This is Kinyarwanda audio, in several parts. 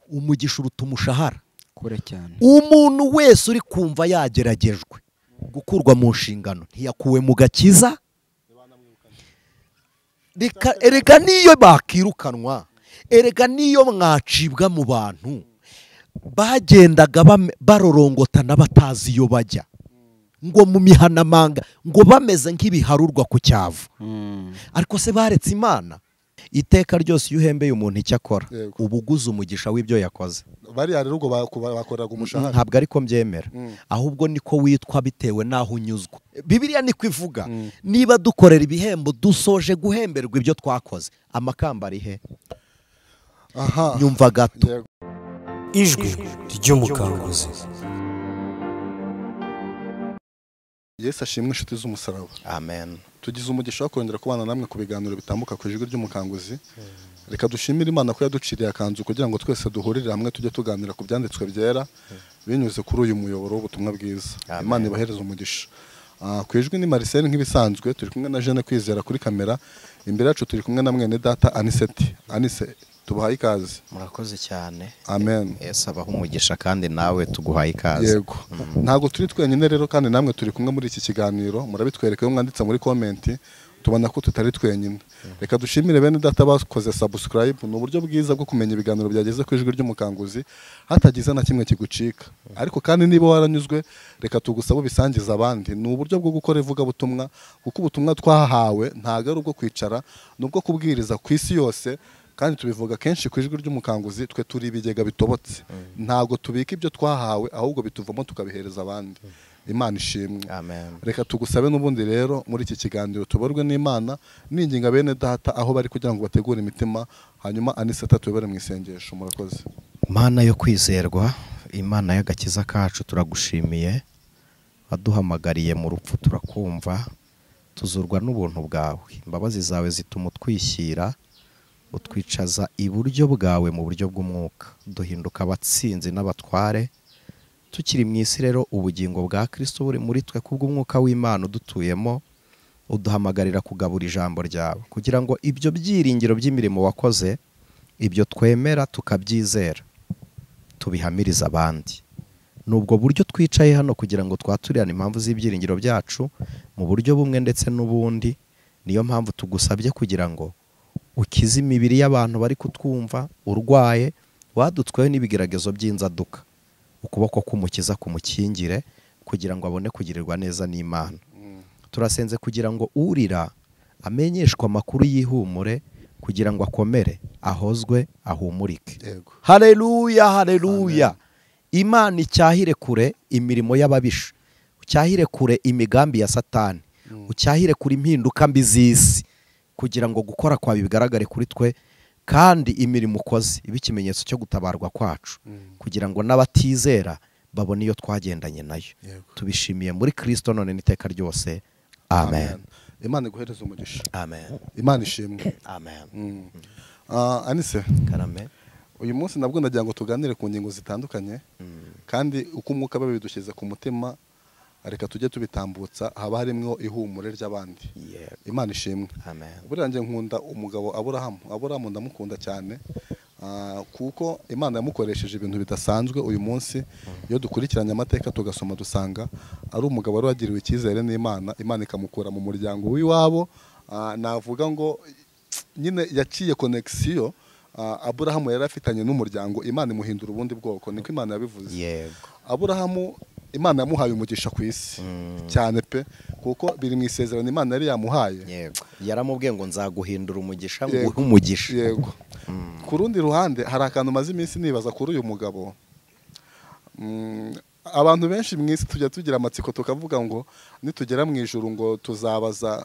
Umugisha uruta umushahara kure cyane. Umuntu wese uri kumva yageragejwe gukurwa mu nshingano ntiyakuwe mu gakiza. Erega niyo bakirukanwa, erega niyo mwacibwa mu bantu bagendaga barorongotana batazi iyo bajya, ngo mu mihanamanga ngo bameze nk'ibiharurwa ku cyavu. Ariko se baretse Imana? Iteka ryose iyo uhembeye umuntu icyo akora ubuguze umugisha w'ibyo yakoze. Bariya rero ubwo bakoraga umushahara. Ntabwo ariko mbyemera, ahubwo niko witwa bitewe n'aho unyuzwa. Bibiliya niko ivuga, niba dukorera ibihembo dusoje guhemberwa ibyo twakoze, amakamba ari he? Nyumva gato. Ijwi ry'umukanguzi. Yesu ashimwe inshuti z'umusaraba. Amen. Tugize umugisha wo kongera kubana namwe ku biganiro bitambuka ku ijwi ry'umukanguzi. Reka dushimire Imana ko yaduciriye akanzu kugira ngo twese duhurire hamwe tujye tuganira ku byanditswe byera binyuze kuri uyu muyoboro w'ubutumwa bwiza. Imana ibahereze umugisha. Ku ijwi ni Marcel nk'ibisanzwe, turi kumwe na Jeanne Kwizera kuri kamera, imbere yacu turi kumwe na mwene data Aniseti. Anise, tubahaye ikaze. Murakoze cyane. Amen. Yesu abahe umugisha kandi nawe tuguhaye ikaze. Yego. Ntago turi twenyine rero kandi namwe turi kumwe muri iki kiganiro, murabitwereka iyo mwanditse muri comment tubona ko tutari twenyine. Reka dushimire bene data bakoze subscribe, ni uburyo bwiza bwo kumenya ibiganiro byageze ku ijwi ry'umukanguzi hatagize na kimwe kigucika. Ariko kandi niba waranyuzwe reka tugusaba ubisangiza abandi, ni uburyo bwo gukora ivuga butumwa, kuko ubutumwa twahawe ntago ari ubwo kwicara, ni ubwo kubwiriza ku isi yose. Kandi tubivuga kenshi ku ijwi ry'umukanguzi, twe turi ibigega bitobotse, ntago tubika ibyo twahawe ahubwo bituvamo tukabihereza abandi. Imana ishimwe. Amen. Reka tugusabe n'ubundi rero muri iki kiganiro tuborwe n'Imana, ninginga bene data aho bari kugira ngo bategure imitima, hanyuma Aniseta tubere mu isengesho. Murakoze. Mana yo kwizerwa, Imana y'agakiza kacu, turagushimiye, waduhamagariye mu rupfu turakumva, tuzurwa n'ubuntu bwawe. Imbabazi zawe zituma utwishyira, utwicaza iburyo bwawe mu buryo bw'umwuka, duhinduka abatsinzi n'abatware. Tukiri mu isi rero ubugingo bwa Kristo buri muri twe kubw'umwuka w'Imana udutuyemo, uduhamagarira kugabura ijambo ryawe kugira ngo ibyo byiringiro by'imirimo wakoze, ibyo twemera tukabyizera, tubihamiriza abandi. Nubwo buryo twicaye hano kugira ngo twaturirane impamvu z'ibyiringiro byacu mu buryo bumwe ndetse n'ubundi. Niyo mpamvu tugusabye kugira ngo ukize imibiri y'abantu bari kutwumva, urwaye wadutsweho n'ibigeragezo by'inzaduka, ukuboko k'umukiza kumukingire kugira ngo abone kugirirwa neza n'Imana. Turasenze kugira ngo urira amenyeshwe amakuru y'ihumure, kugira ngo akomere, ahozwe, ahumurike. Haleluya, haleluya. Imana icyahire kure imirimo y'ababisha, ucyahire kure imigambi ya Satani, ucyahire kure impinduka mbi z'isi, kugira ngo gukora kwawe bigaragare kuri twe, kandi imirimo ukoze ibe ikimenyetso cyo gutabarwa kwacu, kugira ngo n'abatizera babone iyo twagendanye nayo. Tubishimiye muri Kristo none n'iteka ryose. Amen. Imana iguhereze umugisha. Amen. Imana ishimwe. Amen. Anise, karame, uyu munsi nabwo ndagira ngo tuganire ku ngingo zitandukanye, kandi uko umwuka babidushyize ku mutima reka tujye tubitambutsa, haba harimo ihumure ry'abandi. Imana ishimwe. Amen. Buriya nge nkunda umugabo Aburahamu. Aburahamu ndamukunda cyane, kuko Imana yamukoresheje ibintu bidasanzwe. Uyu munsi iyo dukurikiranye amateka tugasoma dusanga ari umugabo wari wagiriwe icyizere n'Imana, Imana ikamukura mu muryango w'iwabo. Navuga ngo nyine yaciye connexion Aburahamu yari afitanye n'umuryango, Imana imuhindura ubundi bwoko, niko Imana yabivuze. Yego. Aburahamu Imana yamuhaye umugisha ku isi cyane pe, kuko biri mu isezerano Imana yari yamuhaye. Yego. Yaramubwiye ngo nzaguhindura umugisha, nguhe umugisha. Yego. Ku rundi ruhande hari akantu maze iminsi nibaza kuri uyu mugabo. Abantu benshi mu isi tujya tugira amatsiko tukavuga ngo nitugera mu ijuru ngo tuzabaza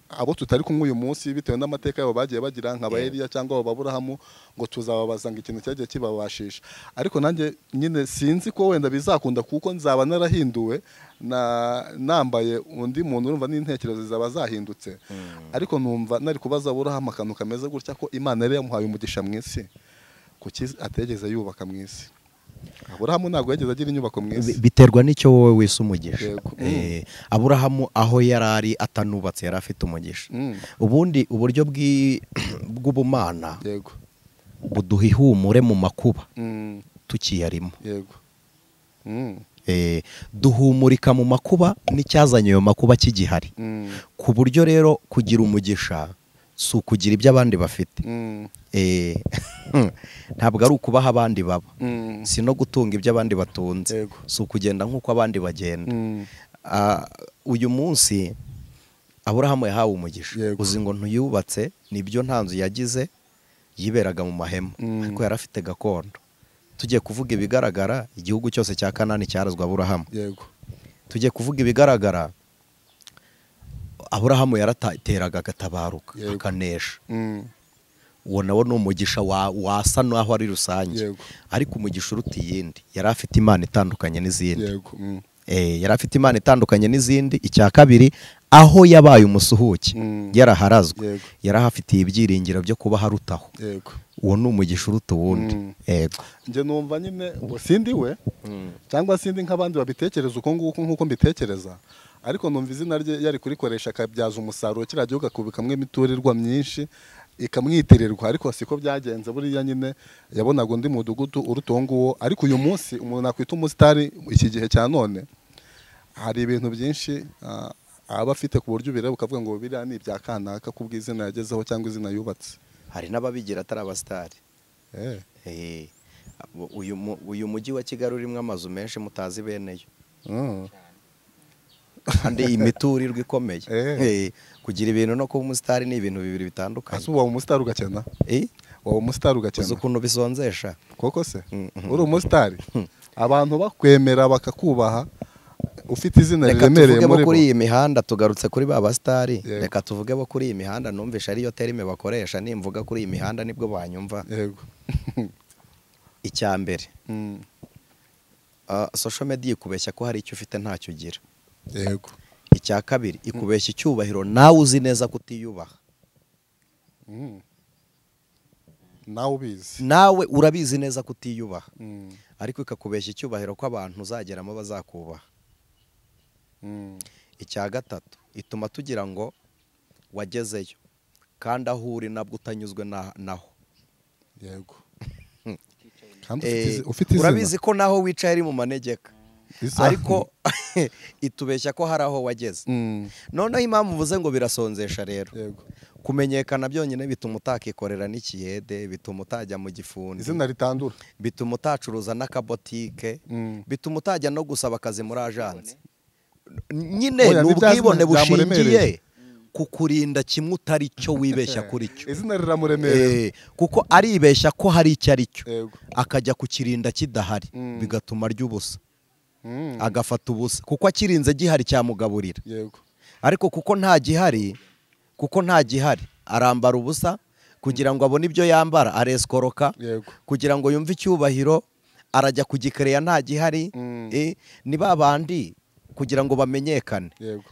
abo tutari kumwe uyu munsi bitewe n'amateka yabo bagiye bagira nka ba Eliya cyangwa abo Aburahamu, ngo tuzababaza ngo ikintu cyagiye kibabashisha. Ariko nanjye nyine sinzi ko wenda bizakunda, kuko nzaba narahinduwe na nambaye undi muntu, urumva n'intekerezo zaba zahindutse. Ariko numva nari kubaza Aburahamu akantu kameze gutya, ko Imana yari yamuhaye umugisha mu isi, kuki ategeze yubaka mu isi? Aburahamu ntabwo yageze agira inyubako mu isi. Biterwa n'icyo wowe wese umugisha. Aburahamu aho yarari atanubatse yari afite umugisha. Ubundi uburyo bw'ubumana, yego, Buduha ihumure mu makuba tukiyarimo. Yego. Duhumurika mu makuba n'icyazanye ayo makuba kigihari. Ku buryo rero kugira umugisha si ukugira ibyo abandi bafite. Ntabwo ari ukubaha abandi baba, si no gutunga ibyo abandi batunze, si ukugenda nk'uko abandi bagenda. Uyu munsi Aburahamu yahawe umugisha, uzi ngo ntuyubatse nibyo nta nzu yagize, yiberaga mu mahema, ariko yari afite gakondo. Tugiye kuvuga ibigaragara, igihugu cyose cya Kanani cyarazwe Aburahamu. Yego. Tugiye kuvuga ibigaragara, Aburahamu yarateraga agatabaruka akanesha. Uwo nawo ni umugisha wasa naho ari rusange, ariko umugisha uruta iyindi yari afite Imana itandukanye n'izindi. Yego. Yari afite Imana itandukanye n'izindi. Icya kabiri, aho yabaye umusuhuke yaraharazwe, yarahafitiye ibyiringiro byo kuba harutaho. Yego. Uwo ni umugisha uruta uwundi. Yego. Nje numva nyine sindi we cyangwa sindi nk'abandi babitekereza uko nguko nkuko mbitekereza, ariko numva izina rye yari kurikoresha akabyaza umusaruro kiriya gihugu akubikamwe imiturirwa myinshi ikamwitirirwa, ariko siko byagenze. Buriya nyine yabonaga undi mudugudu uruta uwo nguwo. Ariko uyu munsi umuntu nakwita umusitari iki gihe cya none, hari ibintu byinshi aba afite ku buryo ubireba ukavuga ngo biriya ni ibya kanaka kubw'izina yagezeho cyangwa izina yubatse. Hari n'ababigira atari abasitari. Uyu mujyi wa Kigali urimo amazu menshi mutazi beneyo, kandi imiturirwa ikomeye. Kugira ibintu no kuba umusitari ni ibintu bibiri bitandukanye. Ese waba umusitari ugakena? Waba umusitari ugakena? Uzi ukuntu bisonzesha koko se? Uri umusitari abantu bakwemera bakakubaha, ufite izina riremereye muri bo. Kuri iyi mihanda tugarutse kuri ba basitari, reka tuvuge bo kuri iyi mihanda numvisha ariyo terime bakoresha, nimvuga kuri iyi mihanda nibwo banyumva. Yego. Icya mbere, social media ikubeshya ko hari icyo ufite ntacyo ugira. Yego. Icya kabiri, ikubeshya icyubahiro nawe uzi neza kutiyubaha. Nawe ubizi. Nawe urabizi neza kutiyubaha. Ariko ikakubeshya icyubahiro ko abantu uzageramo bazakubaha. Icya gatatu, ituma tugira ngo wagezeyo kandi aho uri nabwo utanyuzwe naho. Yego. Kandi ufite izina. Urabizi ko naho wicaye ari mu manegeka, ariko itubeshya ko hari aho wageze. Noneho impamvu uvuze ngo birasonzesha rero, kumenyekana byonyine bituma utakikorera n'ikiyede, bituma utajya mu gifundi, izina ritandura, bituma utacuruza n'akabotike, bituma utajya no gusaba akazi muri agence. Nyine ni ubwibone bushingiye ku kurinda kimwe utari cyo wibeshya kuri cyo. Izina riramuremerera kuko aribeshya ko hari icyo ari cyo, akajya kukirinda kidahari, bigatuma arya ubusa, agafata ubusa kuko akirinze gihari cyamugaburira. Yego. Ariko kuko nta gihari, arambara ubusa kugira ngo abone ibyo yambara, areskoroka. Yego. Kugira ngo yumve icyubahiro arajya kugikereya nta gihari. Ni babandi kugira ngo bamenyekane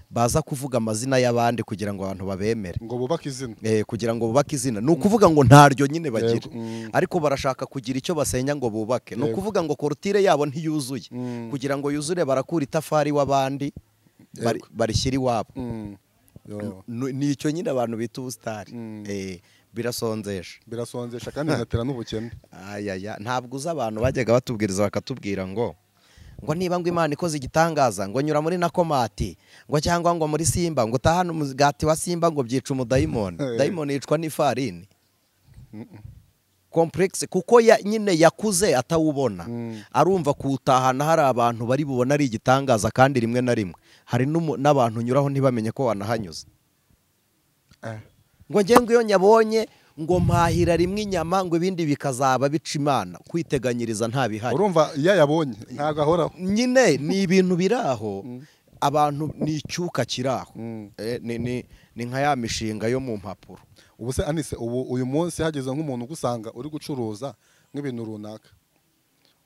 baza kuvuga amazina y'abandi kugira ngo abantu babemere, ngo bubake izina. Kugira ngo bubake izina ni ukuvuga ngo ntaryo nyine bagira, ariko barashaka kugira icyo basenya ngo bubake. Ni ukuvuga ngo korutire yabo ntiyuzuye, kugira ngo yuzure barakura itafari w'abandi barishyira iwabo. Ni icyo nyine abantu bita ubusitari. Birasonzesha, birasonzesha kandi binatera n'ubukene. Ayaya, ntabwo uzi abantu bajyaga batubwiriza bakatubwira ngo niba ngo Imana ikoze igitangaza ngo nyura muri nakomati, ngo cyangwa ngo muri Simba, ngo utahane umugati wa Simba ngo byica umudayimoni. Dayimoni yicwa n'ifarini. Complex kuko nyine yakuze atawubona, arumva kuwutahana hari abantu bari bubona ari igitangaza, kandi rimwe na rimwe hari n'abantu nyuraho ntibamenye ko wanahanyuze. Ngo ngiye ngo iyo nyabonye ngo mpahira rimwe inyama ngo ibindi bikazaba bica Imana, kwiteganyiriza nta bihari. Urumva iyo yabonye ntago ahoraho nyine, ni ibintu biraho abantu, ni icyuka kiraho. Ni nka ya mishinga yo mu mpapuro. Ubu se Anise, ubu uyu munsi hageze nk'umuntu ugusanga uri gucuruza nk'ibintu runaka,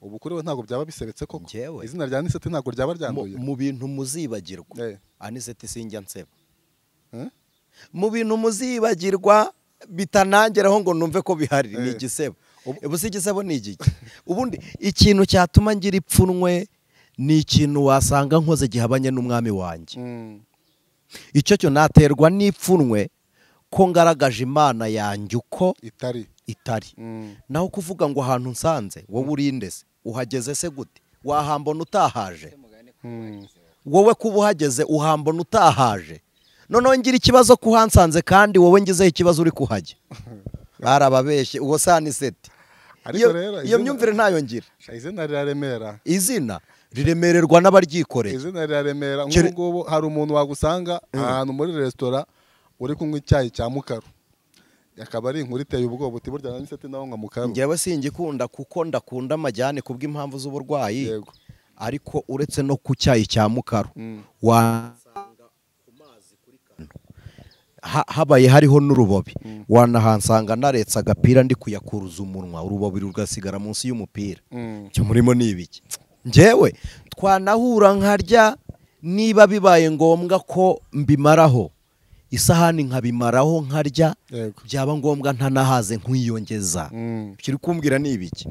ubu kuri we ntago byaba bisebetse koko? Izina rya Anisete ntago ryaba ryanduye mu bintu muzibagirwa. Anisete sinjya nseba mu bintu muzibagirwa bitanangeraho ngo numve ko bihari, ni igisebo. Ubu si igisebo ni igiki? Ubundi ikintu cyatuma ngira ipfunwe ni ikintu wasanga nkoze gihabanye n'umwami wanjye. Icyo cyo naterwa n'ipfunwe ko ngaragaje Imana yanjye uko itari. Naho kuvuga ngo ahantu nsanze wowe urinde se, uhageze se gute? Wahambona utahaje? Wowe kuba uhageze uhambona utahaje? Noneho ngira ikibazo kuhansanze kandi wowe ngizeho ikibazo uri kuhajya. Barababeshye uwo saniseti. Iyo myumvire ntayo ngira. Izina riraremera. Izina riremererwa n'abaryikoreye. Izina riraremera. Nk'ubu hari umuntu wagusanga ahantu muri restaurant uri kunywa icyayi cya mukaru, akaba ari inkuru iteye ubwoba uti burya Aniseti nawe nka mukaru. Njyewe singikunda kuko ndakunda amajyane kubw'impamvu z'uburwayi. Ariko uretse no ku cyayi cya mukaru wasanga ku mazi kuri kano habaye hariho n'urubobi, wanahansanga naretse agapira ndi kuyakuruza umunwa, urubobi rugasigara munsi y'umupira. Cyo murimo ni ibiki? Njyewe twanahura nkarya, niba bibaye ngombwa ko mbimaraho isahani nkabimaraho nkarya, byaba ngombwa ntanahaze nkwiyongeza. Kiri kumbwira ni ibiki?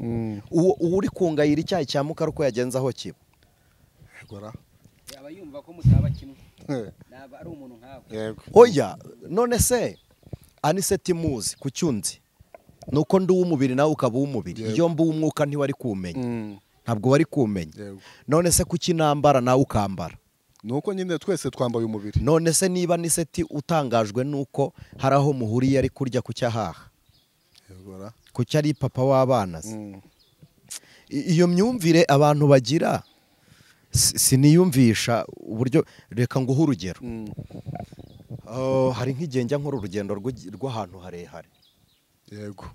Uwo uri kungayira icyayi cya mukaru ko yagenza aho kiba. Yaba yumva ko mutaba kimwe. Naba ari umuntu nkawe. Oya, none se Aniseti muzi kucyunzi nuko ndi uw'umubiri nawe ukaba uw'umubiri. Iyo mbu umwuka ntiwari kumenya. Ntabwo wari kumenya. None se kuki nambara nawe ukambara? Nuko nyine twese twambaye umubiri. None se niba Aniseti utangajwe nuko hari aho muhuriye ari kurya ku cyahaha, ku cyari papa w'abana se, iyo myumvire abantu bagira siniyumvisha uburyo. Reka nguhe urugero. Hari nk'igihe njya nkora urugendo rw'ahantu harehare. Yego.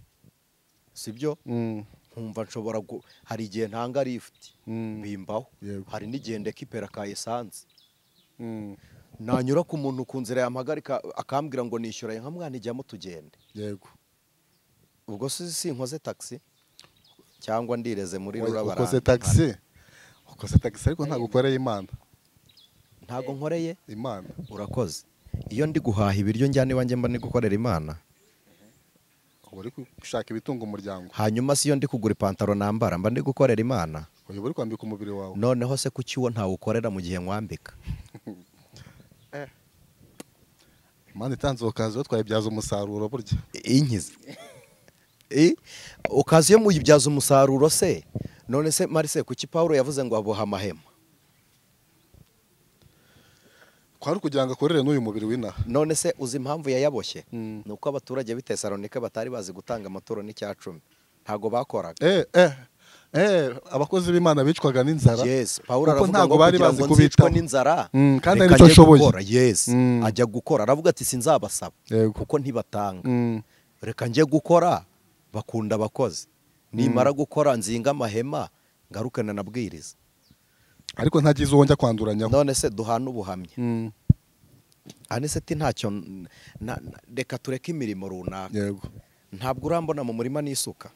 Sibyo? Nkumva nshobora hari igihe ntanga lift bimbaho, hari n'igihe ndekipera ka essence. Nanyura ku muntu ku nzira yampagarika akambwira ngo nishyura nka mwana ijyamo tugende. Yego. Ubwo si nkoze taxi cyangwa ndireze muri rurabara. Ukoze taxi. Ukoze taxi ariko ntago ukoreye Imana. Ntago nkoreye Imana. Urakoze. Iyo ndi guhaha ibiryo njyane iwanjye mba ndi gukorera Imana. Uri gushaka ibitunga umuryango. Hanyuma si iyo ndi kugura ipantaro nambara mba ndi gukorera Imana. Uyu uri kwambika umubiri wawe. Noneho se kuki uwo ntawukorera mu gihe nkwambika? Imana itanze okaziyo twayibyaza umusaruro burya. Inkize. Okaziyo muyibyaza umusaruro se? None se Marise kuki Paulo yavuze ngo aboha amahema? Kwari kugira ngo akorere n'uyu mubiri w'inaha. None se uzi impamvu yayaboshye? Nuko abaturage b'i Tesalonike batari bazi gutanga amaturo n'icya cumi. Ntago bakoraga. Abakozi b'Imana bicwaga n'inzara. Yes, Paulo aravuga ngo bari bazi kubicwa n'inzara. Kandi ari cyo ashoboye. Yes, ajya gukora aravuga ati sinzabasaba kuko ntibatanga. Reka njye gukora, bakunda abakozi. Nimara gukora nzinga amahema ngarukana nabwiriza. Ariko ntagize uwo njya kwanduranyaho. None se duhana ubuhamya. Aniseti ntacyo, reka tureke imirimo runaka. Yego. Ntabwo urambona mu murima n'isuka.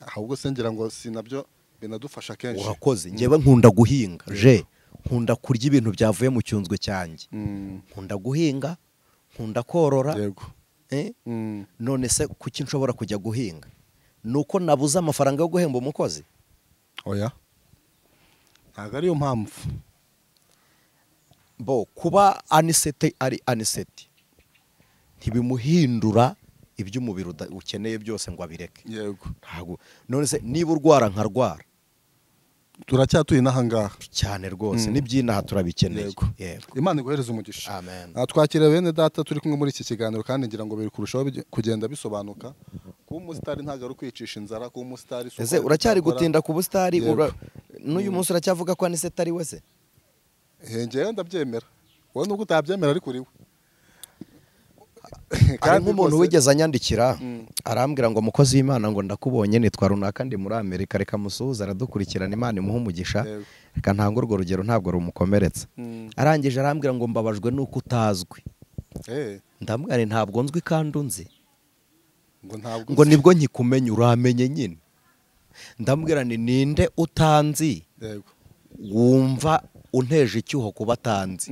Ahubwo se ngira ngo sinabyo binadufasha kenshi. Urakoze. Njyewe nkunda guhinga. Je nkunda kurya ibintu byavuye mu cyunzwe cyanjye. Nkunda guhinga, nkunda korora. Yego. None se kuki nshobora kujya guhinga? Nuko nabuze amafaranga yo guhemba umukozi? Oya. Ntabwo ariyo mpamvu. Bo kuba Aniseti ari Aniseti ntibimuhindura ibyo umubiri ukeneye byose ngo abireke. Yego. Ntabwo. None se niba urwara nkarwara, turacyatuye n'ahangaha cyane rwose, n'ibyinaha turabikeneye. Yego. Imana iguhereze umugisha. Amen. Twakira bene data turi kumwe muri iki kiganiro kandi ngira ngo biri kurushaho kugenda bisobanuka. Kuba umusitari ntago ari kwicisha inzara, kuba umusitari. Ese uracyari gutinda ku busitari? N'uyu munsi uracyavuga ko Aniseti ari we se? Njyewe ndabyemera. Wowe nubwo utabyemera ariko uri we. Hari nk'umuntu wigeze anyandikira arambwira ngo mukozi w'Imana ngo ndakubonye nitwa runaka ndi muri Amerika, reka musuhuze aradukurikirana, Imana imuhe umugisha, reka ntange urwo rugero ntabwo rumukomeretsa. Arangije arambwira ngo mbabajwe nuko utazwi. Ndamubwira ntabwo nzwi kandi unzi. Ngo nibwo nkikumenya uramenye nyine. Ndamubwira ni ninde utanzi wumva unteje icyuho kuba atanzi?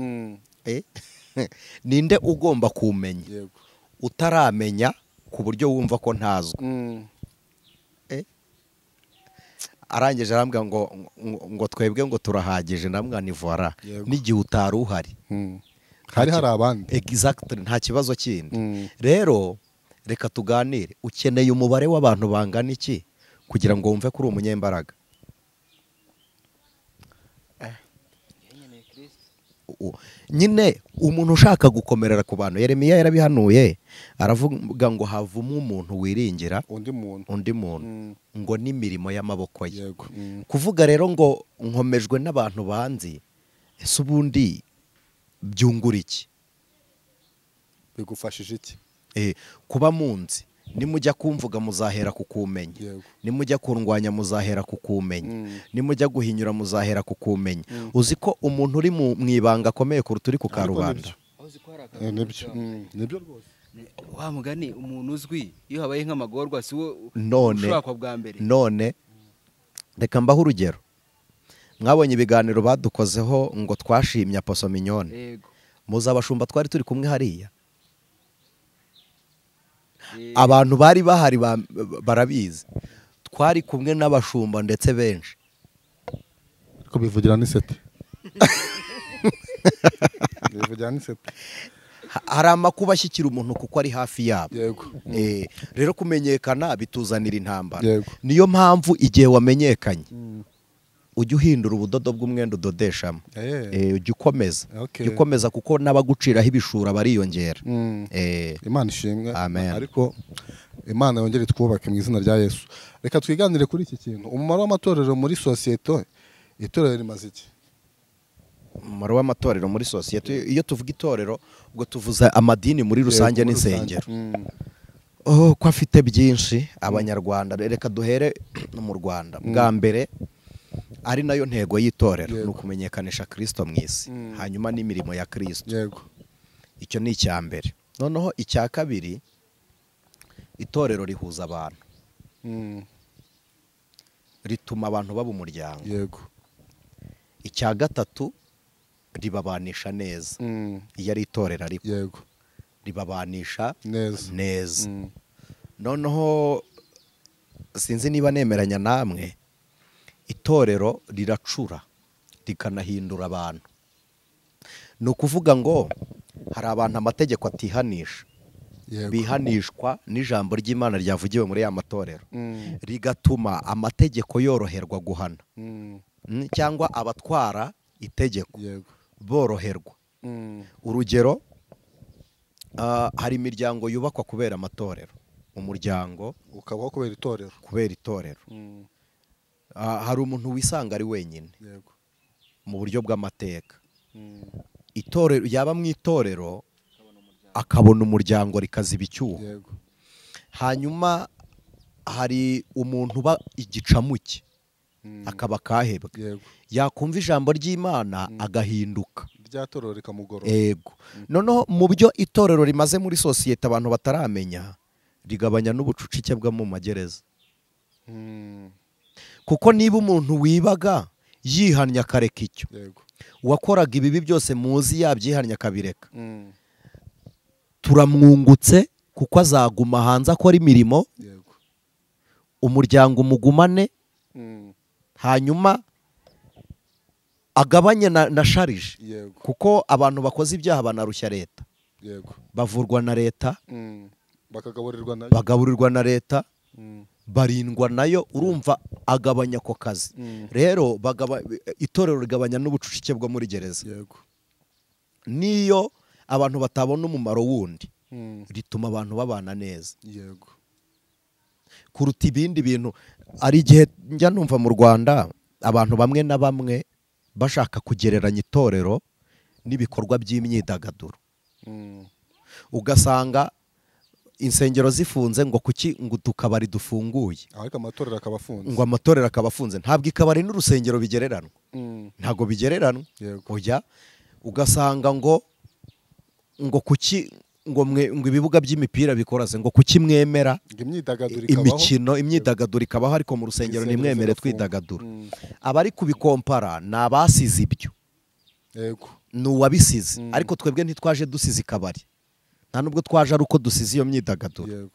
Ninde ugomba kumenya utaramenya ku buryo wumva ko ntazwi? Arangije arambwira ngo twebwe ngo turahagije, ndamubwira ni voilà, n'igihe utari uhari hari abandi. Exactly, nta kibazo kindi. Rero Reka tuganire, ukeneye umubare w'abantu bangana iki kugira ngo wumve kuri umunyembaraga? Nyine umuntu ushaka gukomerera ku bantu, Yeremiya yarabihanuye aravuga ngo havumwe umuntu wiringira undi muntu ngo n'imirimo y'amaboko ye. Kuvuga rero ngo nkomejwe n'abantu banzi, ese ubundi byungura iki? Bigufashije iki? Kuba munzi, nimujya kumvuga muzahera kukumenya, nimujya kurwanya muzahera kukumenya, nimujya guhinyura muzahera kukumenya. Uzi ko umuntu uri mu ibanga akomeye kuruta uri ku karubanda. Nibyo rwose. Wa mugani umuntu uzwi iyo habaye nk'amagorwa si wo ushaka bwa mbere. None reka mbaho urugero. Mwabonye ibiganiro badukozeho ngo twashimye Aposo Mignone. Muzabashumba twari turi kumwe hariya. Abantu bari bahari barabizi, twari kumwe n'abashumba ndetse benshi. Ariko bivugira n'iseti. Bivugira n'iseti. Hari amakuba ashyikira umuntu kuko ari hafi yabo. Rero kumenyekana bituzanira intambara. Niyo mpamvu igihe wamenyekanye ujya uhindura ubudodo bw'umwenda udodeshamo, ujya ukomeza, ujya ukomeza kuko n'abaguciraho ibishura bariyongera. Imana ishimwe. Ariko Imana yongere twubake mu izina rya Yesu. Reka twiganire kuri iki kintu, umumaro w'amatorero muri sosiyete. Itorero rimaze iki? Umumaro w'amatorero muri sosiyete, iyo tuvuga itorero ubwo tuvuza amadini muri rusange n'insengero. Ko afite byinshi abanyarwanda, reka duhere mu Rwanda. Bwa mbere ari nayo ntego y'itorero ni ukumenyekanisha Kristo mu isi, hanyuma n'imirimo ya Kristo. Icyo ni icya mbere. Noneho icya kabiri, itorero rihuza abantu, rituma abantu baba umuryango. Icya gatatu, ribabanisha neza. Iyo ari itorero ariko ribabanisha neza. Noneho sinzi niba nemeranya namwe, itorero riracura rikanahindura abantu. Ni ukuvuga ngo hari abantu amategeko atihanisha, bihanishwa n'ijambo ry'Imana ryavugiwe muri ya matorero, rigatuma amategeko yoroherwa guhana, cyangwa abatwara itegeko boroherwa. Urugero, hari imiryango yubakwa kubera amatorero, umuryango ukabaho kubera itorero, kubera itorero. Hari umuntu wisanga ari wenyine mu buryo bw'amateka, itorero yaba mu itorero akabona umuryango rikaziba icyuho. Hanyuma hari umuntu uba igicamuke akaba kahebwe, yakumva ijambo ry'Imana agahinduka, rya torero rikamugorora. Yego. Noneho mu byo itorero rimaze muri sosiyete abantu bataramenya, rigabanya n'ubucucike bwo mu magereza. Kuko niba umuntu wibaga yihannye akareka icyo, uwakoraga ibibi byose muzi yabyihannye akabireka, turamwungutse kuko azaguma hanze akora imirimo, umuryango umugumane, hanyuma agabanye na sharije. Kuko abantu bakoze ibyaha banarushya leta, bavurwa na leta, bagaburirwa na leta, barindwa nayo. Urumva agabanya ako kazi. Rero itorero rigabanya n'ubucucike bwo muri gereza. Niyo abantu batabona umumaro wundi, rituma abantu babana neza kuruta ibindi bintu. Ari igihe njya numva mu Rwanda abantu bamwe na bamwe bashaka kugereranya itorero n'ibikorwa by'imyidagaduro, ugasanga insengero zifunze ngo kuki ngo tukabari dufunguye, ariko amatorero akaba afunze, ngo amatorero akaba afunze. Ntabwo ikabari n'urusengero bigereranwa, ntabwo bigereranwa. Oya, ugasanga ngo kuki ngo ngo ibibuga by'imipira bikoraze, ngo kuki mwemera imikino imyidagaduro ikabaho ariko mu rusengero ntimwemere twidagadura. Abari kubikompara ni abasize ibyo, ni uwabisize. Ariko twebwe ntitwaje dusize ikabari, nta nubwo twaje ari uko dusize iyo myidagaduro.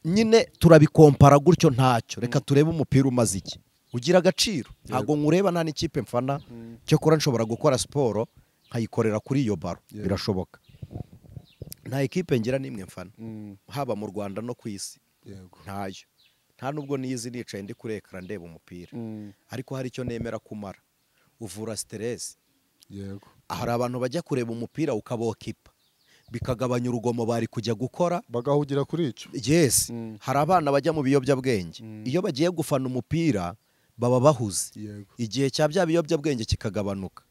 Nyine turabikompara gutyo ntacyo. Reka turebe umupira umaze iki, ugira agaciro. Ntabwo nkureba nta n'ikipe mfana, cyokora nshobora gukora siporo nkayikorera kuri iyo baro, birashoboka. Nta ekipe ngira n'imwe mfana, haba mu Rwanda no ku isi. Yego. Ntayo. Nta nubwo niyizi nicaye ndi kuri ekara ndeba umupira. Ariko hari icyo nemera kumara. Uvura stress. Yego. Hari abantu bajya kureba umupira ukabokipa, bikagabanya urugomo bari kujya gukora, bagahugira kuri icyo. Yes. Hari abana bajya mu biyobyabwenge, iyo bagiye gufana umupira baba bahuze. Yego. Igihe cya bya biyobyabwenge kikagabanuka.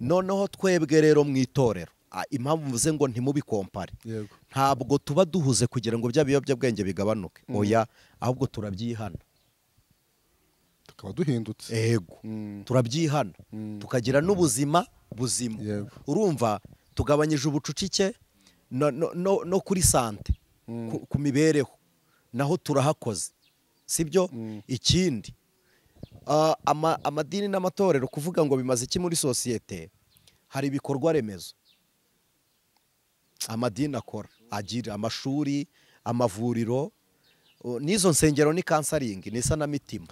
Noneho twebwe rero mu itorero, impamvu mvuze ngo ntimubikompare, Yego. ntabwo tuba duhuze kugira ngo bya biyobyabwenge bigabanuke. Oya, ahubwo turabyihana, tukaba duhindutse. Yego. Turabyihana, tukagira n'ubuzima buzima. Urumva tugabanyije ubucucike no kuri sante, ku mibereho naho turahakoze, sibyo? Ikindi, amadini n'amatorero kuvuga ngo bimaze iki muri sosiyete, hari ibikorwa remezo amadini akora, agira amashuri, amavuriro, n'izo nsengero ni kansaringi, ni isanamitima.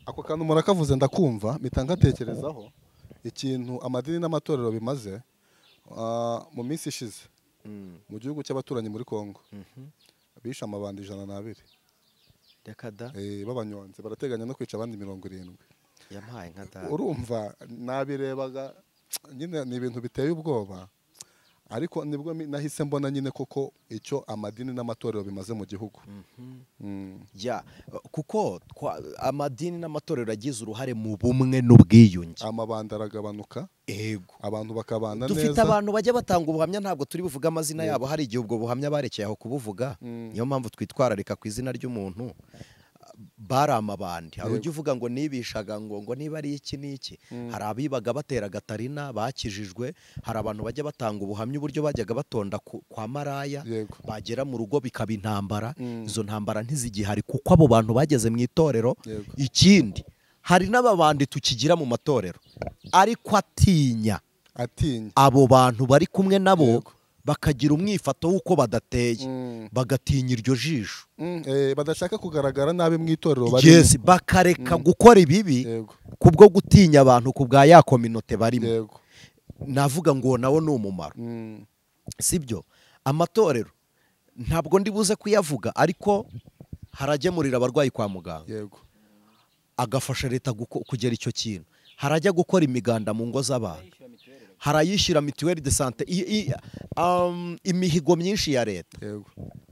Ako kantu murakavuze ndakumva, mpita ngatekerezaho ikintu amadini n'amatorero bimaze. Mu minsi ishize mu gihugu cy'abaturanyi muri Kongo bishe amabandi 102. Reka da. B'abanyonzi barateganya no kwica abandi 70. Yampaye nka da. Urumva nabirebaga nyine ni ibintu biteye ubwoba, ariko nibwo nahise mbona nyine koko icyo amadini n'amatorero bimaze mu gihugu. Ya, kuko amadini n'amatorero agize uruhare mu bumwe n'ubwiyunge. Amabanda aragabanuka. Ego. Abantu bakabana neza. Dufite abantu bajya batanga ubuhamya, ntabwo turi buvuga amazina yabo, hari igihe ubwo buhamya barekeye aho kubuvuga. Niyo mpamvu twitwararika ku izina ry'umuntu. Bari amabandi. Hari ujya uvuga ngo nibishaga ngo niba ari iki n'iki. Hari abibaga batera gatarina bakijijwe, hari abantu bajya batanga ubuhamya uburyo bajyaga batonda kwa maraya, bagera mu rugo bikaba intambara. Izo ntambara ntizigihari kuko abo bantu bageze mu itorero. Ikindi, hari n'ababandi tukigira mu matorero ariko atinya abo bantu bari kumwe nabo, bakagira umwifato w'uko badateye, bagatinya iryo jisho, badashaka kugaragara nabi mu itorero barimo. Yes, bakareka gukora ibibi kubwo gutinya abantu kubwa ya kominote barimo. Navuga ngo nawo ni umumaro. Sibyo? Amatorero ntabwo ndi buze kuyavuga, ariko haragemurira abarwayi kwa muganga. Yego. Agafasha leta kugera icyo kintu. Harajya gukora imiganda mu ngo z'abantu, harayishyira mituelle de santé, imihigo myinshi ya leta. Yego.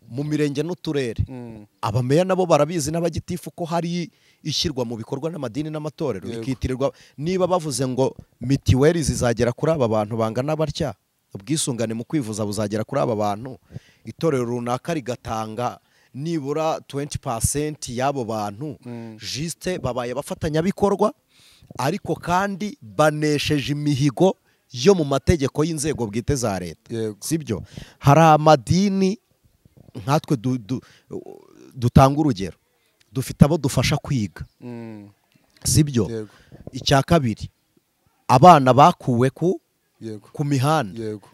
Mu mirenge n'uturere. Abameya nabo barabizi n'abagitifu ko hari ishyirwa mu bikorwa n'amadini n'amatorero, bikitirirwa. Niba bavuze ngo mituelle zizagera kuri aba bantu bangana batya, ubwisungane mu kwivuza buzagera kuri aba bantu, itorero runaka rigatanga nibura 20% y'abo bantu, juste babaye abafatanyabikorwa, ariko kandi banesheje imihigo yo mu mategeko y'inzego bwite za leta. Sibyo? Hari amadini nkatwe dutanga urugero, dufite abo dufasha kwiga. Sibyo? Icya kabiri, abana bakuwe ku mihanda. Yego.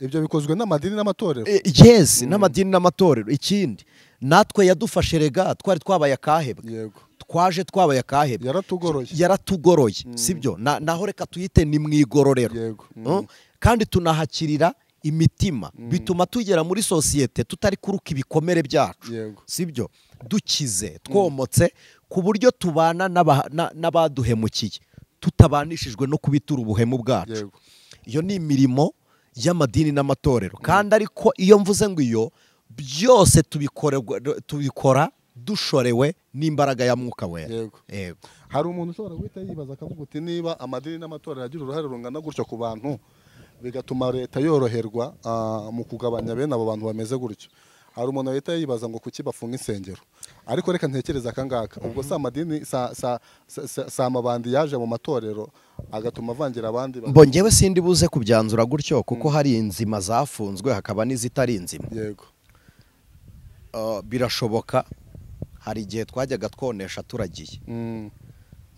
Ibyo bikozwe n'amadini n'amatorero. Yes, n'amadini n'amatorero. Ikindi, natwe yadufashe rega twari twabaye akahebwe. Yego. Twaje twabaye akahebwe. Yaratugoroye. Yaratugoroye. Sibyo? Naho reka tuyite ni mwigororero. Yego. Kandi tunahakirira imitima, bituma tugera muri sosiyete tutari kuruka ibikomere byacu. Yego. Sibyo? Dukize, twomotse ku buryo tubana n'abaduhemukiye, tutabanishijwe no kubitura ubuhemu bwacu. Yego. Iyo ni imirimo y'amadini n'amatorero. Kandi ariko iyo mvuze ngo iyo byose tubikora dushorewe n'imbaraga ya Mwuka Wera. Yego. Yego. Hari umuntu ushobora guhita yibaza akavuga uti niba amadini n'amatorero agira uruhare rungana gutyo ku bantu, bigatuma leta yoroherwa mu kugabanya bene abo bantu bameze gutyo, hari umuntu ahita yibaza ngo kuki bafunga insengero. Ariko reka ntekereza akangaka, ubwo sa amadini sa amabandi yaje mu matorero agatuma avangira abandi. Mbo ngewe sindi buze kubyanzura gutyo, kuko hari inzima zafunzwe hakaba n'izitari inzima. Yego. Birashoboka. Hari igihe twajyaga twonesha turagiye.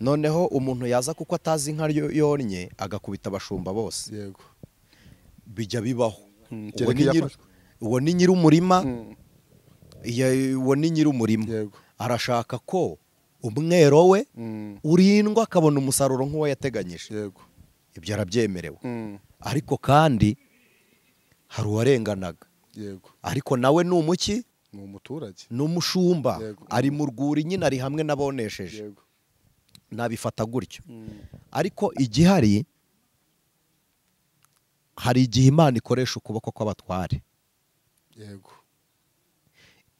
Noneho umuntu yaza kuko atazi inka yonnye agakubita abashumba bose. Yego. Bijya bibaho. Uwo ni nyiri umurima, uwo ni nyiri umurima. Arashaka ko umwero we urindwa akabona umusaruro nk'uwo yateganyije. Yego. Ibyo arabyemerewe. Ariko kandi Hari uwarenganaga. Yego. Ariko nawe ni umuki? Ni umuturage. Ni umushumba. Ari mu rwuri nyine, ari hamwe n'abonesheje. Yego. Nabifata gutyo. Ariko igihari, hari igihe Imana ikoresha ukuboko kw'abatware. Yego.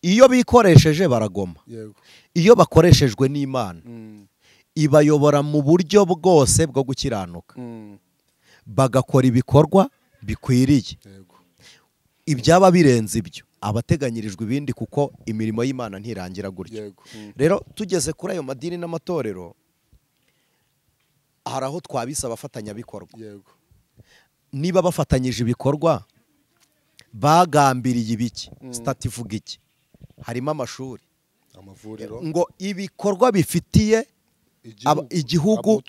Iyo bikoresheje baragoma. Yego. Iyo bakoreshejwe n'Imana, ibayobora mu buryo bwose bwo gukiranuka. Bagakora ibikorwa bikwiriye. Yego. Ibyaba birenze ibyo abateganyirijwe ibindi, kuko imirimo y'Imana ntirangira gutyo. Yego. Rero tugeze kuri ayo madini n'amatorero, hari aho twabisa abafatanyabikorwa. Yego. Niba bafatanyije ibikorwa bagambiriye ibiki, sitati ivuga iki? Harimo amashuri, amavuriro, ngo ibikorwa bifitiye igihugu,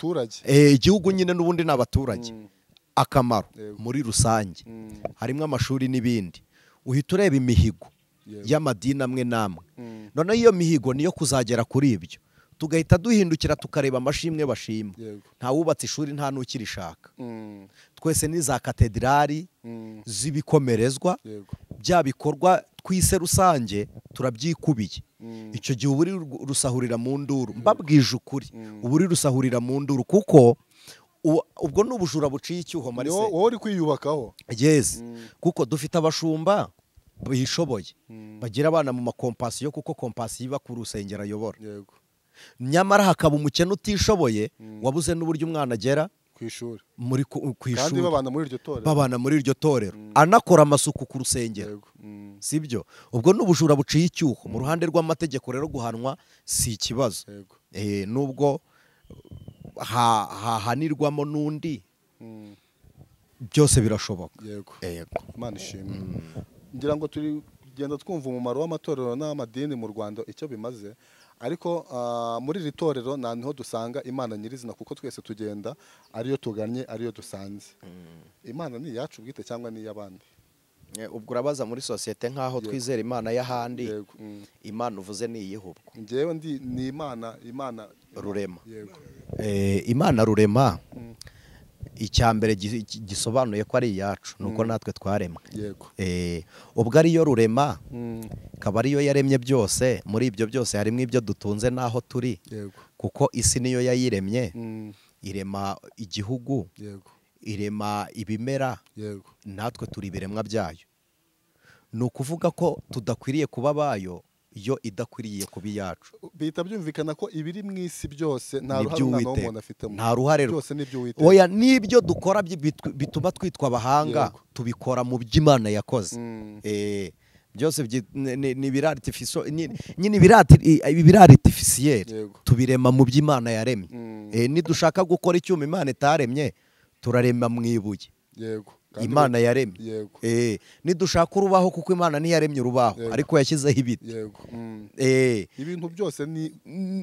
igihugu nyine n'ubundi n'abaturage akamaro muri rusange. Harimo amashuri n'ibindi. Uhita ureba imihigo y'amadini amwe n'amwe. Noneho iyo mihigo niyo kuzagera kuri ibyo, tugahita duhindukira tukareba amashimwe bashima. Nta wubatse ishuri, nta n'ukirishaka. Twese ni za katedrali z'ibikomerezwa, bya bikorwa twise rusange turabyikubiye. Icyo gihe uburi rusahurira mu nduru. Mbabwije ukuri, uburi rusahurira mu nduru, kuko ubwo ni ubujura buciye icyuho. Marise, wowe uri kwiyubakaho. Yes. Kuko dufite abashumba bishoboye, bagira abana mu makompasiyo, kuko kompasiyo iba ku rusengero ayobora. Yego. Nyamara hakaba umukene utishoboye wabuze n'uburyo umwana agera ku ishuri, muri ku ishuri, kandi babana muri iryo torero, babana muri iryo torero, anakora amasuku ku rusengero. Sibyo? Ubwo n'ubujura buciye icyuho. Mu ruhande rw'amategeko rero guhanwa si ikibazo. Nubwo hahanirwamo n'undi, byose birashoboka. Yego. Imana ishimwe. Ngira ngo turi kugenda twumva umumaro w'amatorero n'amadini mu Rwanda icyo bimaze, ariko muri iri torero niho dusanga Imana nyirizina, kuko twese tugenda ariyo tugannye, ariyo dusanze. Imana ni iyacu bwite cyangwa ni iy'abandi? Ubwo urabaza muri sosiyete nkaho twizera Imana y'ahandi. Imana uvuze ni iyihubwo. Njyewe ndi ni Imana Rurema. Yego. Imana Rurema, icyambere gisobanuye ko ari iyacu nuko natwe twaremwe. Yego. Ubwo ariyo Rurema, ikaba ariyo yaremye byose. Muri ibyo byose harimo ibyo dutunze naho turi. Yego. Kuko isi niyo yayiremye. Irema igihugu. Yego. Irema ibimera. Yego. Natwe turi ibiremwa byayo. Ni ukuvuga ko tudakwiriye kuba bayo, yo idakwiriye kuba iyacu. Bihita byumvikana ko ibiri mu isi byose nta ruhare umwana w'umuntu afitemo. Nta ruhare byose ni iby'Uwiteka. Oya, n'ibyo dukora bituma twitwa abahanga, tubikora mu by'Imana yakoze. Byose ni nyine ibirartificiel, tubirema mu by'Imana yaremye. Nidushaka gukora icyuma Imana itaremye, turarema mu ibuye. Yego. Imana yaremye. Yego. Nidushaka urubaho, kuko Imana ntiyaremye urubaho, ariko yashyizeho ibiti. Yego. Ibintu byose ni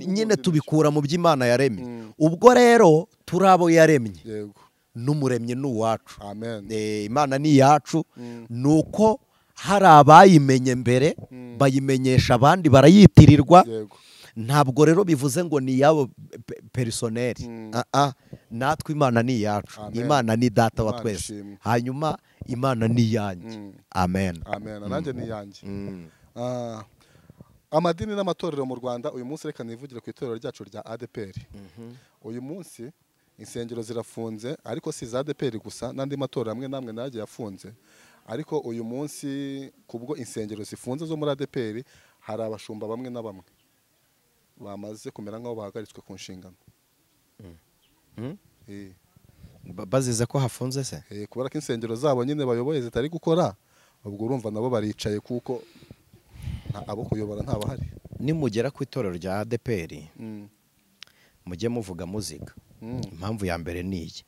nyine tubikura mu by'Imana yaremye. Ubwo rero turabo yaremye. Yego. N'umuremye ni uwacu. Amen. Imana ni iyacu. Nuko hari abayimenye mbere, bayimenyesha abandi, barayitirirwa. Yego. Ntabwo rero bivuze ngo ni iyabo personnel. Natwe Imana ni iyacu. Imana ni data wa twese. Hanyuma Imana ni iyanjye. Amen. Amen. Nanjye ni iyanjye. Amadini n'amatorero mu Rwanda uyu munsi, reka nivugire ku itorero ryacu rya ADPR. Uyu munsi insengero zirafunze, ariko si za ADPR gusa, n'andi matorero amwe namwe nagiye afunze. Ariko uyu munsi kubwo insengero zifunze zo muri ADPR, hari abashumba bamwe na bamwe bamaze kumera nkaho bahagaritswe ku nshingano. Bazize ko hafunze se? Kubera ko insengero zabo nyine bayoboye zitari gukora, ubwo urumva nabo baricaye kuko abo kuyobora ntabahari. Nimugera ku itorero rya ADPR, mujye muvuga muziga. Impamvu ya mbere ni iyi,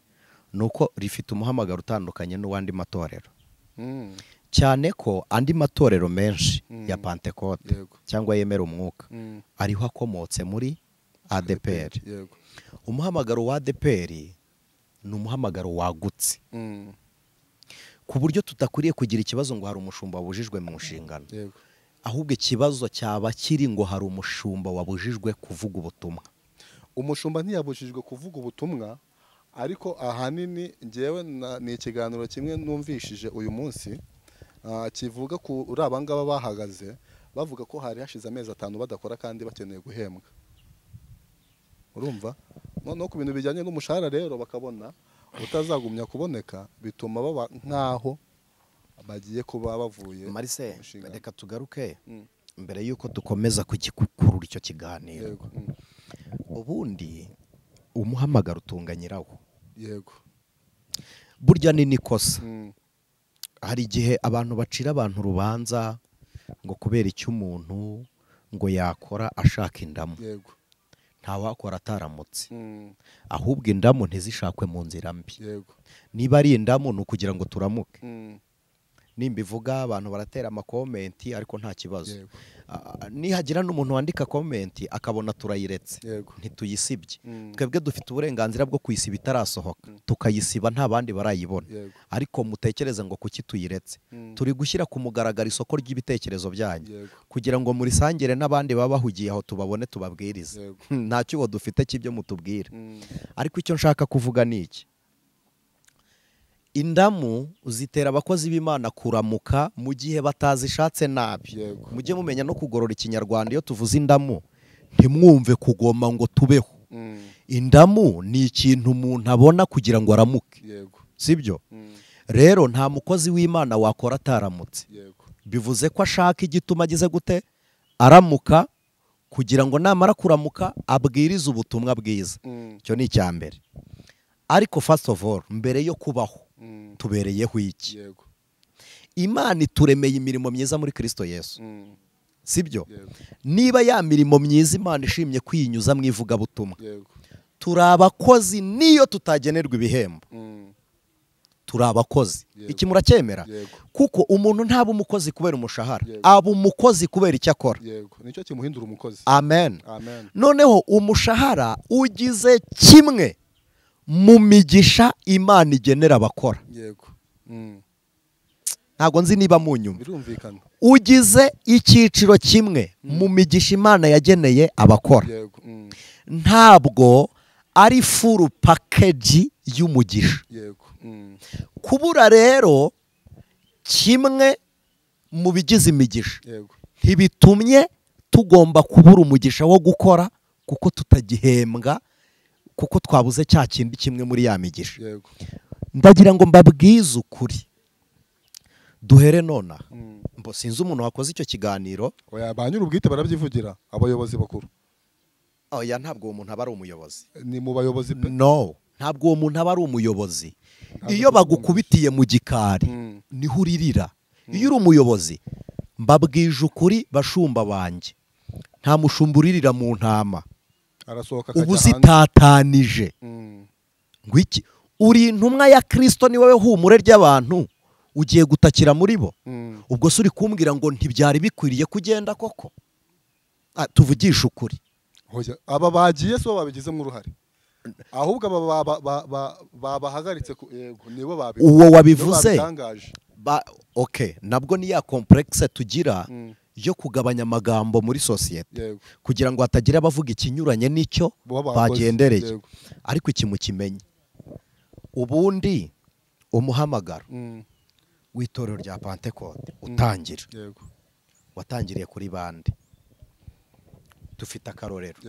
nuko rifite umuhamagaro utandukanye n'uwandi matorero. Cyane ko andi matorero menshi ya Pentecote cyangwa yemera umwuka ariho akomotse muri ADPR. Umuhamagaro wa ADPR ni umuhamagaro wagutse, ku buryo tutakwiriye kugira ikibazo ngo hari umushumba wabujijwe mu nshingano. Ahubwo ikibazo cyaba kiri ngo hari umushumba wabujijwe kuvuga ubutumwa. Umushumba ntiyabujijwe kuvuga ubutumwa, ariko ahanini ngewe ni ikiganiro kimwe numvishije uyu munsi. Kivuga kuri aba ngaba bahagaze bavuga ko hari hashize amezi 5 badakora kandi bakeneye guhembwa. Urumva? Noneho ku bintu bijyanye n'umushahara rero bakabona utazagumya kuboneka, bituma baba nkaho bagiye kuba bavuye. Marise, reka tugaruke mbere yuko dukomeza kugikurura icyo kiganiro. Yego. Ubundi umuhamagaro utunga nyirawo. Yego. Burya ni nikosa. Hari igihe abantu bacira abantu urubanza ngo kubera icyo umuntu ngo yakora ashaka indamu. Yego. Nta wakora ataramutse. Ahubwo indamu ntizishakwe mu nzira mbi. Yego. Niba ari indamu ni ukugira ngo turamuke. Nimbivuga abantu baratera amakomenti ariko nta kibazo. Nihagira n'umuntu wandika komenti akabona turayiretse, ntituyisibye. Twebwe dufite uburenganzira bwo kuyisiba itarasohoka, tukayisiba nta bandi barayibona. Ariko mutekereze ngo kuki tuyiretse? Turi gushyira ku mugaragaro isoko ry'ibitekerezo byanyu kugira ngo murisangire n'abandi baba bahugiye aho, tubabone tubabwirize. Nta cyuho dufite cy'ibyo mutubwira. Ariko icyo nshaka kuvuga ni iki: indamu zitera abakozi b'Imana kuramuka mu gihe batazishatse nabi. Mujye mumenya no kugorora ikinyarwanda. Iyo tuvuze indamu ntimwumve kugoma ngo tubeho. Indamu ni ikintu umuntu abona kugira ngo aramuke. Sibyo? Rero nta mukozi w'Imana wakora ataramutse. Bivuze ko ashaka igituma agize gute? Aramuka, kugira ngo namara kuramuka abwirize ubutumwa bwiza. Icyo ni icya mbere. Ariko first of all, mbere yo kubaho tubereyeho iki? Imana ituremeye imirimo myiza muri Kristo Yesu. Sibyo? Niba ya mirimo myiza Imana ishimye kwiyinyuza mu ivugabutumwa, turi abakozi niyo tutagenerwa ibihembo. Turi abakozi. Iki muracyemera? Kuko umuntu ntaba umukozi kubera umushahara, aba umukozi kubera icyo akora. Nicyo kimuhindura umukozi. Amen. Noneho umushahara ugize kimwe mu migisha Imana igenera abakora. Yego. Ntago nzi niba munyumva. Birumvikana. Ugize icyiciro kimwe mu migisha Imana yageneye abakora. Yego. Ntabwo ari full package y'umugisha. Yego. Kubura rero kimwe mu bigize imigisha. Yego. Ntibitumye tugomba kubura umugisha wo gukora kuko tutagihembwa, kuko twabuze cya kindi kimwe muri ya migisha. Ndagira ngo mbabwize ukuri. Duhere nona. Mbo sinzi umuntu wakoze icyo kiganiro. Oya, ba nyir'ubwite barabyivugira, abayobozi bakuru. Oya, ntabwo uwo muntu aba ari umuyobozi. Ni mu bayobozi pe. No, ntabwo uwo muntu aba ari umuyobozi. Iyo bagukubitiye mu gikari niho uririra. Iyo uri umuyobozi, mbabwije ukuri bashumba banjye, nta mushumba uririra mu ntama. Ubu zitatanije. Ngo iki? Uri intumwa ya Kristo, ni wowe humure ry'abantu, ugiye gutakira muri bo. Ubwo se uri kumbwira ngo ntibyari bikwiriye kugenda koko? Tuvugishe ukuri. Aba bagiye so babigizemo uruhare. Ahubwo aba babahagaritse, yego nibo babivuze. Uwo wabivuze. Okay, nabwo ni ya complexe tugira yo kugabanya amagambo muri societe, kugira ngo hatagira abavuga ikinyuranye n'icyo bagendereye. Ariko iki mukimenye, ubundi umuhamagaro w'itorero rya Pentecote utangira, watangiriye kuri bande? Dufite akarorero.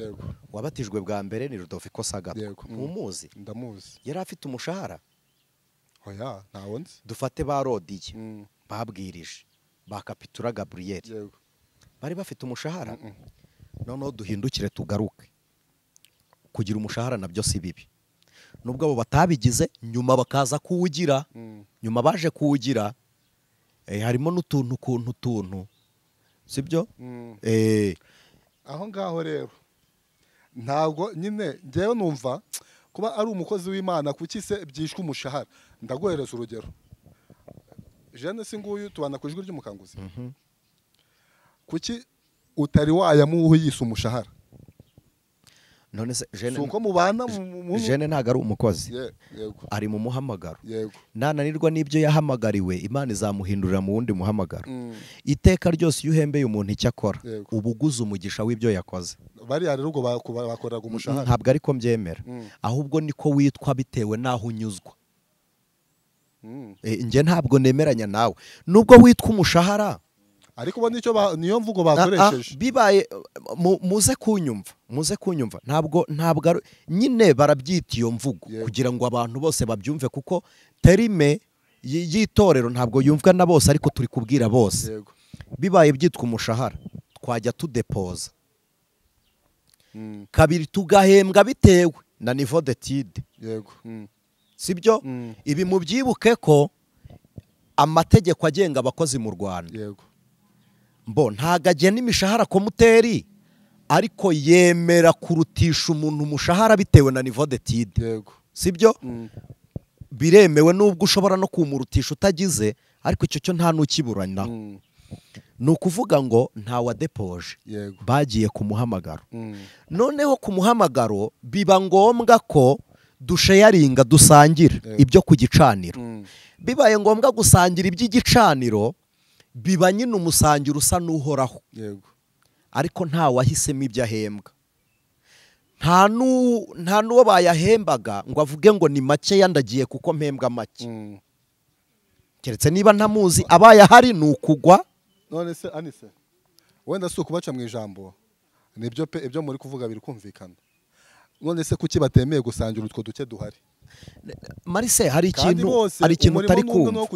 Wabatijwe bwa mbere ni Rudoviko Sagatwa. Ntumuzi? Ndamuzi. Yari afite umushahara? Oya, ntawo nzi. Dufate ba Rodiye babwirije, ba Kapitura Gabriel, bari bafite umushahara? Noneho duhindukire tugaruke. Kugira umushahara nabyo si bibi, nubwo abo batabigize nyuma bakaza kuwugira. Nyuma baje kuwugira, harimo n'utuntu kuntu tuntu, sibyo? Aho ngaho rero ntabwo nyine ngewe numva kuba ari umukozi w'Imana kuki se byishwe umushahara. Ndaguhereza urugero. Jeanne si nguyu tubana ku ijwi ry'umukanguzi. Kuki utari wayamuha yise umushahara? None se Jeanne suko mubana Jeanne ntago ari umukozi. Yego. Ari mu muhamagaro. Yego. Nananirwa n'ibyo yahamagariwe, Imana izamuhindurira mu wundi muhamagaro. Iteka ryose iyo uhembeye umuntu icyo akora, ubuguze umugisha w'ibyo yakoze. Bari rero ubwo bakoraga umushahara. Ntabwo ariko mbyemera. Ahubwo niko witwa bitewe naho unyuzwa. Njye ntabwo nemeranya nawe nubwo witwa umushahara, ariko bo nicyo niyo mvugo bakoresheje. Bibaye muze kunyumva ntabwo nyine barabyita iyo mvugo kugira ngo abantu bose babyumve, kuko terime y'itorero ntabwo yumvwa na bose, ariko turi kubwira bose. Bibaye byitwa umushahara twajya tudepoza kabiri tugahembwa bitewe na niveau d'étude. Yego. Sibyo? Ibi mubyibuke ko amategeko agenga abakozi mu Rwanda. Yego. Mbo ntago agena imishahara komuteri, ariko yemera kurutisha umuntu umushahara bitewe na niveau d'étude. Yego. Sibyo? Biremewe nubwo ushobora no kumurutisha utagize, ariko icyo cyo nta nukiburana. Ni ukuvuga ngo nta wadepoje, bagiye ku muhamagaro. Noneho ku muhamagaro biba ngombwa ko dusharinga, dusangira ibyo ku gicaniro. Bibaye ngombwa gusangira iby'igicaniro, biba nyine umusangiro usa n'uhoraho. Yego. Ariko nta wahisemo ibyo ahembwa, nta n'uwo bayahembaga ngo avuge ngo ni make yandagiye kuko mpembwa make. Keretse niba ntamuzi, abaye ahari ni ukugwa. None se Anise, wenda si ukubaca mu ijambo, nibyo pe, ibyo muri kuvuga biri kumvikana. None se kuki batemeye gusangira utwo duke duhari? Marise, hari ikintu utari kumva.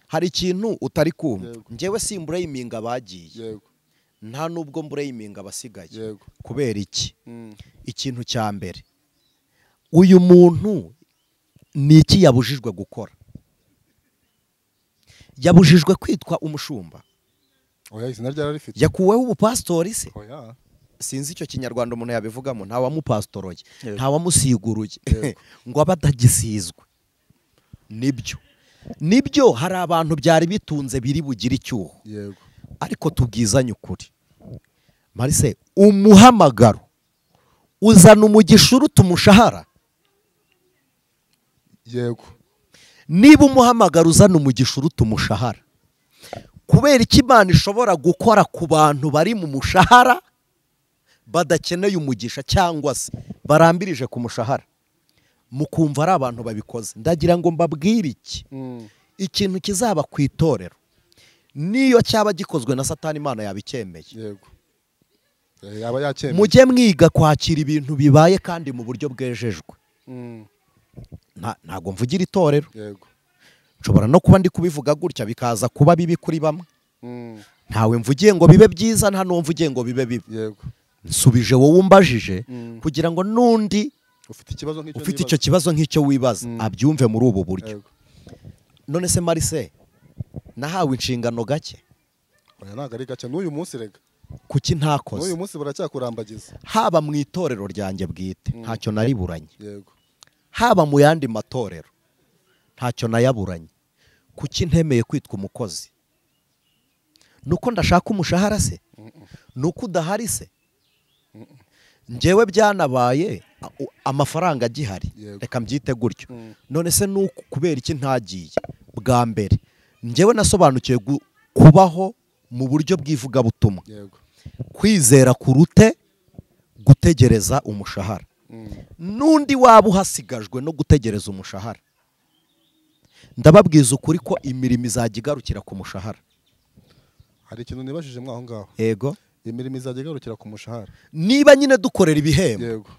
Hari ikintu utari kumva. Njyewe simburayiminga bagiye. Yego. Nta nubwo mburayiminga basigaye. Yego. Kubera iki? Ikintu cya mbere, uyu muntu ni iki yabujijwe gukora? Yabujijwe kwitwa umushumba. Oya, izina ryararifite. Yakuweho ubupastori se? Oya. Sinzi icyo kinyarwanda umuntu yabivugamo, nta wamupastoroye, nta wamusiguruye ngo abadagisizwe. Nibyo hari abantu byari bitunze biri bugira icyuho. Yego. Ariko tubwizanye ukuri, Marise, umuhamagaro uzana umugisha uruta umushahara. Yego. Niba umuhamagaro uzana umugisha uruta umushahara, kubera iki Imana ishobora gukora ku bantu bari mu mushahara badakeneye umugisha, cyangwa se barambirije ku mushahara, mukumva ari abantu babikoze? Ndagira ngo mbabwire iki, ikintu kizaba ku itorero niyo cyaba gikozwe na Satani, Imana yabicyemeye. Yego. Yaba yacyemeye. Mujye mwiga kwakira ibintu bibaye kandi mu buryo bwejejwe. Ntago mvugira itorero. Yego. Nshobora no kuba ndi kubivuga gutya bikaza kuba bibi kuri bamwe. Ntawe mvugiye ngo bibe byiza, nta n'uwo mvugiye ngo bibe bibi. Yego. Nsubije wowe umbajije kugira ngo nundi ufite icyo kibazo nk'icyo wibaza abyumve muri ubu buryo. None se Marise, nahawe inshingano gake? Oya, ntago ari gake n'uyu munsi rega. Kuki ntakoze? N'uyu munsi baracyakurambagiza. Haba mu itorero ryanjye bwite ntacyo nariburanye. Yego. Haba mu yandi matorero ntacyo nayaburanye. Kuki ntemeye kwitwa umukozi? Nuko ndashaka umushahara se? Nuko udahari se? Njyewe byanabaye amafaranga agihari, reka mbyite gutyo. None se nuko kubera iki ntagiye? Bwa mbere njyewe nasobanukiwe kubaho mu buryo bw'ivugabutumwa. Kwizera kurute gutegereza umushahara. Nundi waba uhasigajwe no gutegereza umushahara, ndababwiza ukuri ko imirimo izajya igarukira ku mushahara. Hari ikintu nibajije mwaho ngaho. Yego. Imirimo izajya igarukira ku mushahara. Niba nyine dukorera ibihembo. Yego.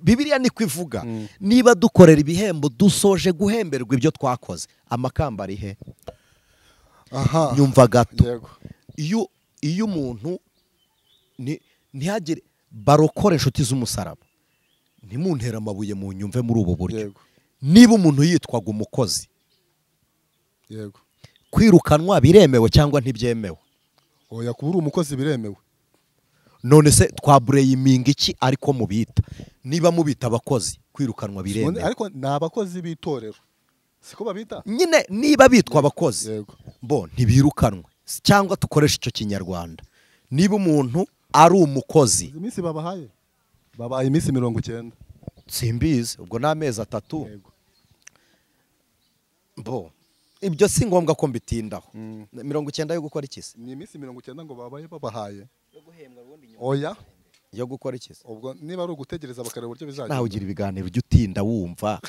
Bibiliya niko ivuga. Niba dukorera ibihembo dusoje guhemberwa ibyo twakoze, amakamba ari he? Aha. Nyumva gato. Yego. Iyo umuntu ntihagire barokora inshuti z'umusaraba, ntimuntera amabuye mu nyumve muri ubu buryo. Niba umuntu yitwaga umukozi, yego, kwirukanwa biremewe cyangwa ntibyemewe? Oya, kuba uri umukozi biremewe. None se twabureyiminga iki ariko mubita? Niba mubita abakozi, kwirukanwa biremewe. Ariko ni abakozi b'itorero, siko babita? Nyine niba bitwa abakozi, bo ntibirukanwe, cyangwa tukoresha icyo kinyarwanda. Niba umuntu ari umukozi, iminsi babahaye, babaye iminsi 90. Simbizi, ubwo ni amezi 3. Bo ibyo si ngombwa ko mbitindaho. 90 yo gukora iki se? Ni iminsi 90 ngo babaye babahaye. Oya. Yo gukora iki se? Ubwo niba ari ugutegereza bakareba uburyo bizagenda. Nawe ugira ibiganiro ujya utinda wumva.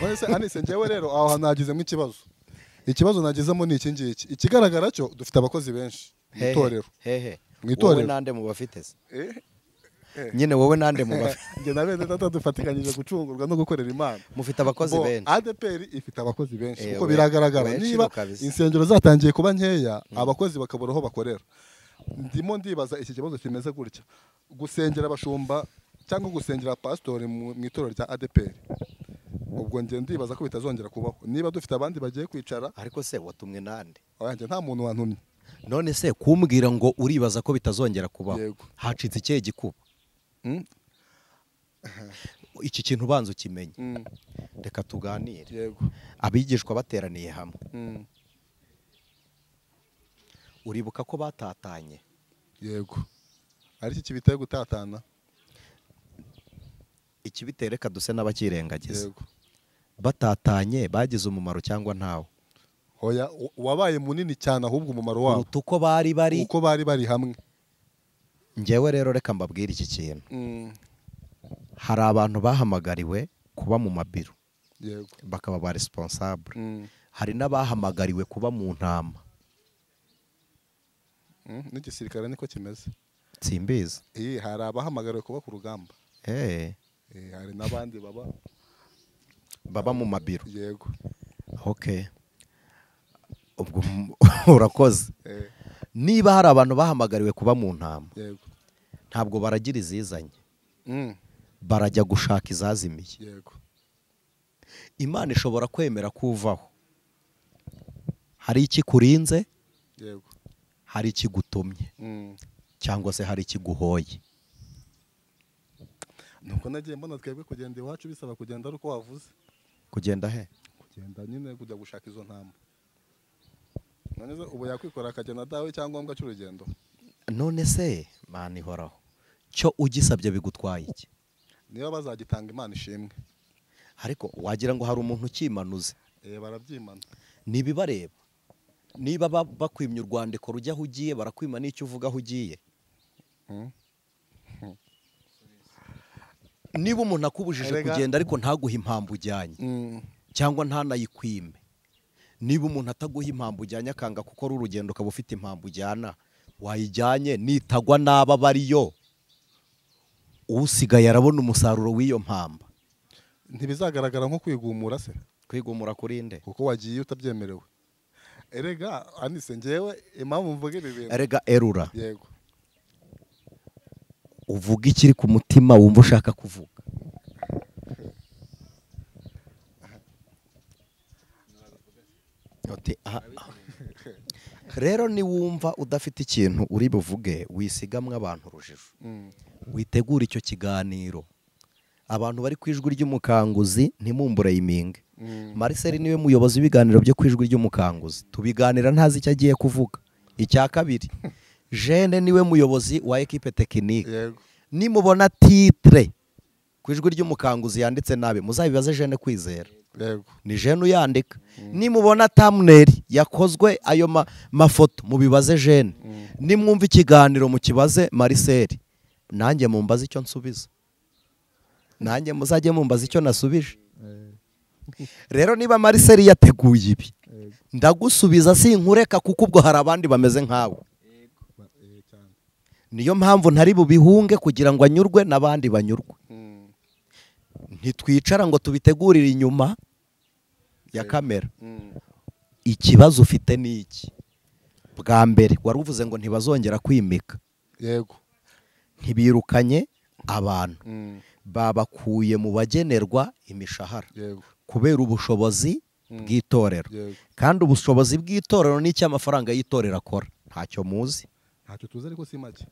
None Anise, njyewe rero aho hantu nagizemo ikibazo. Ikibazo nagizemo ni iki ngiki. Ikigaragara cyo dufite abakozi benshi mu itorero. Hehe. Mu itorero. Wowe nande mu bafite se? Nyine wowe nande mu bafite? Njye na bene data dufatikanyije gucungurwa no gukorera Imana. Mufite abakozi benshi. ADPR ifite abakozi benshi kuko biragaragara niba insengero zatangiye kuba nkeya abakozi bakabura aho bakorera. Ndimo ndibaza iki kibazo kimeze gutya. Gusengera abashumba cyangwa gusengera pastori mu itorero rya ADPR. Ubwo nge ndibaza ko bitazongera kubaho niba dufite abandi bagiye kwicara. Ariko se watumwe nande? Oya nta muntu wantumye. None se kumbwira ngo uribaza ko bitazongera kubaho, hacitse ikihe gikuba? Iki kintu ubanza ukimenye. Reka tuganire. Yego. Abigishwa bateraniye hamwe. Uribuka ko batatanye? Yego. Ari iki kibiteye gutatana? Ikibitereka duse n'abakirengagiza. Batatanye bagize umumaro cyangwa ntawo? Oya, wabaye munini cyane ahubwo umumaro wabo uko bari bari, uko bari bari hamwe. Njyewe rero reka mbabwire iki kintu. Hari abantu bahamagariwe kuba mu mabiro. Yego. Bakaba ba responsable. Hari n'abahamagariwe kuba mu ntama. N'igisirikare niko kimeze. Simbizi. Hari abahamagariwe kuba ku rugamba. Hari n'abandi baba mu mabiro. Yego. Okay. Ubwo urakoze. Niba hari abantu bahamagariwe kuba mu ntama. Yego. Ntabwo baragira izizanye. Barajya gushaka izazimiye. Yego. Imana ishobora kwemera kuvaho. Hari ikikurinze? Yego. Hari ikigutumye. Cyangwa se hari ikiguhoye. Nuko nagiye mbona twebwe kugenda iwacu bisaba kugenda ari uko wavuze. Kugenda he? Kugenda nyine kujya gushaka izo ntama. None se ubu yakwikora akagenda dawe cyangombwa cy'urugendo? None se Imana ihoraho. Cyo ugisabye bigutwaye iki? Niba bazagitanga Imana ishimwe. Ariko wagira ngo hari umuntu ukimanuze. Barabyimana. Nibibareba. Niba bakwimye urwandiko rujya aho ugiye barakwima n'icyo uvuga aho ugiye. Niba umuntu akubujije kugenda ariko ntaguhe impamvu ujyanye cyangwa ntanayikwime. Niba umuntu ataguha impamvu ujyanye akanga kuko ari urugendo ukaba ufite impamvu ujyana, wayijyanye nitagwa n'aba bariyo, usigaye arabona umusaruro w'iyo mpamba. Ntibizagaragara nko kwigumura se? Kwigumura kuri nde? Kuko wagiye utabyemerewe. Erega Anise njyewe impamvu mvuga ibi bintu. Erega erura. Yego. Uvuga ikiri ku mutima wumva ushaka kuvuga. Rero ni wumva udafite ikintu uri buvuge wisigamwe abantu urujijo. Witegura icyo kiganiro. Abantu bari ku Ijwi ry'Umukanguzi ntimumbure yiminge. Marcel niwe muyobozi w'ibiganiro byo ku Ijwi ry'Umukanguzi. Tubiganira ntazi icyo agiye kuvuga. Icya kabiri, Jeanne niwe muyobozi wa equipe technique. Nimubona titre ku Ijwi ry'Umukanguzi yanditse nabi muzabibaze Jeanne Kwizera. Ni Jeanne uyandika. Nimubona thumbnail yakozwe ayo mafoto mubibaze Jeanne. Nimwumva ikiganiro mukibaze Marcel. Nanjye mumbaze icyo nsubiza. Nanjye muzajye mumbaze icyo nasubije. Rero niba Marcel yateguye ibi ndagusubiza sinkureka kuko ubwo hari abandi bameze nkawe. Niyo mpamvu ntari bubihunge kugira ngo anyurwe n'abandi banyurwe. Ntitwicara ngo tubitegurire inyuma ya kamera. Ikibazo ufite ni iki? Bwa mbere wari uvuze ngo ntibazongera kwimika. Yego. Ntibirukanye abantu. Babakuye mu bagenerwa imishahara. Kubera ubushobozi bw'itorero. Kandi ubushobozi bw'itorero ni icyo amafaranga y'itorero akora. Ntacyo muzi. Ntacyo tuzi ariko si make.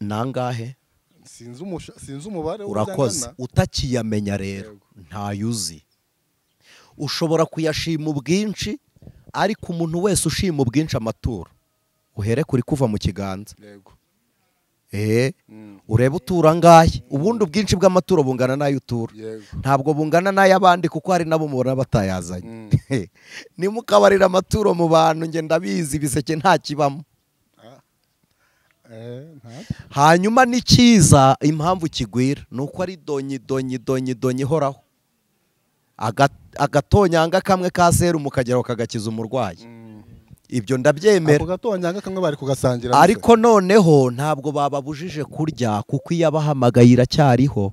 Nangahe? Sinzi umubare. Urakoze. Utakiyamenya rero ntayuzi. Ushobora kuyashima ubwinshi ariko umuntu wese ushima ubwinshi amaturo uhere kuri kuva mu kiganza. Yego. Urebe utura ngahe. Ubundi ubwinshi bw'amaturo bungana n'ayo utura. Ntabwo bungana n'ay'abandi kuko hari nabo mubona batayazanye. Nimukabarira amaturo mu bantu nge ndabizi ibiseke nta kibamo. Hanyuma ni cyiza impamvu kigwira nuko ari donyi donyi donyi donyi ihoraho. Agatonyanga kamwe ka serumu kageraho kagakiza umurwayi. Ibyo ndabyemera. Ako gatonyanga kamwe bari kugasangira. Ariko noneho ntabwo bababujije kurya kuko iyabahamagaye iracyariho.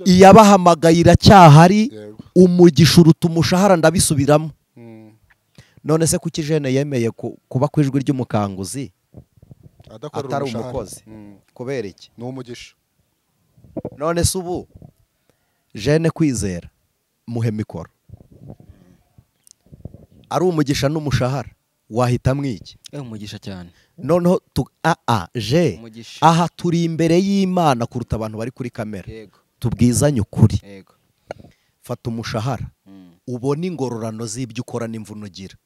Iyabahamagaye iracyahari, umugisha uruta umushahara, ndabisubiramo. None se kuki Jene yemeye kuba ku ijwi ry'umukanguzi atari umukozi? Kubera iki? Ni umugisha. None se ubu Jene Kwizera muhe mikoro, ari umugisha n'umushahara, wahitamwo iki? Umugisha cyane. Noneho je aha turi imbere y'Imana kuruta abantu bari kuri kamera. Tubwizanye ukuri. Fata umushahara ubone ingororano z'ibyo ukora n'imvuno ugira,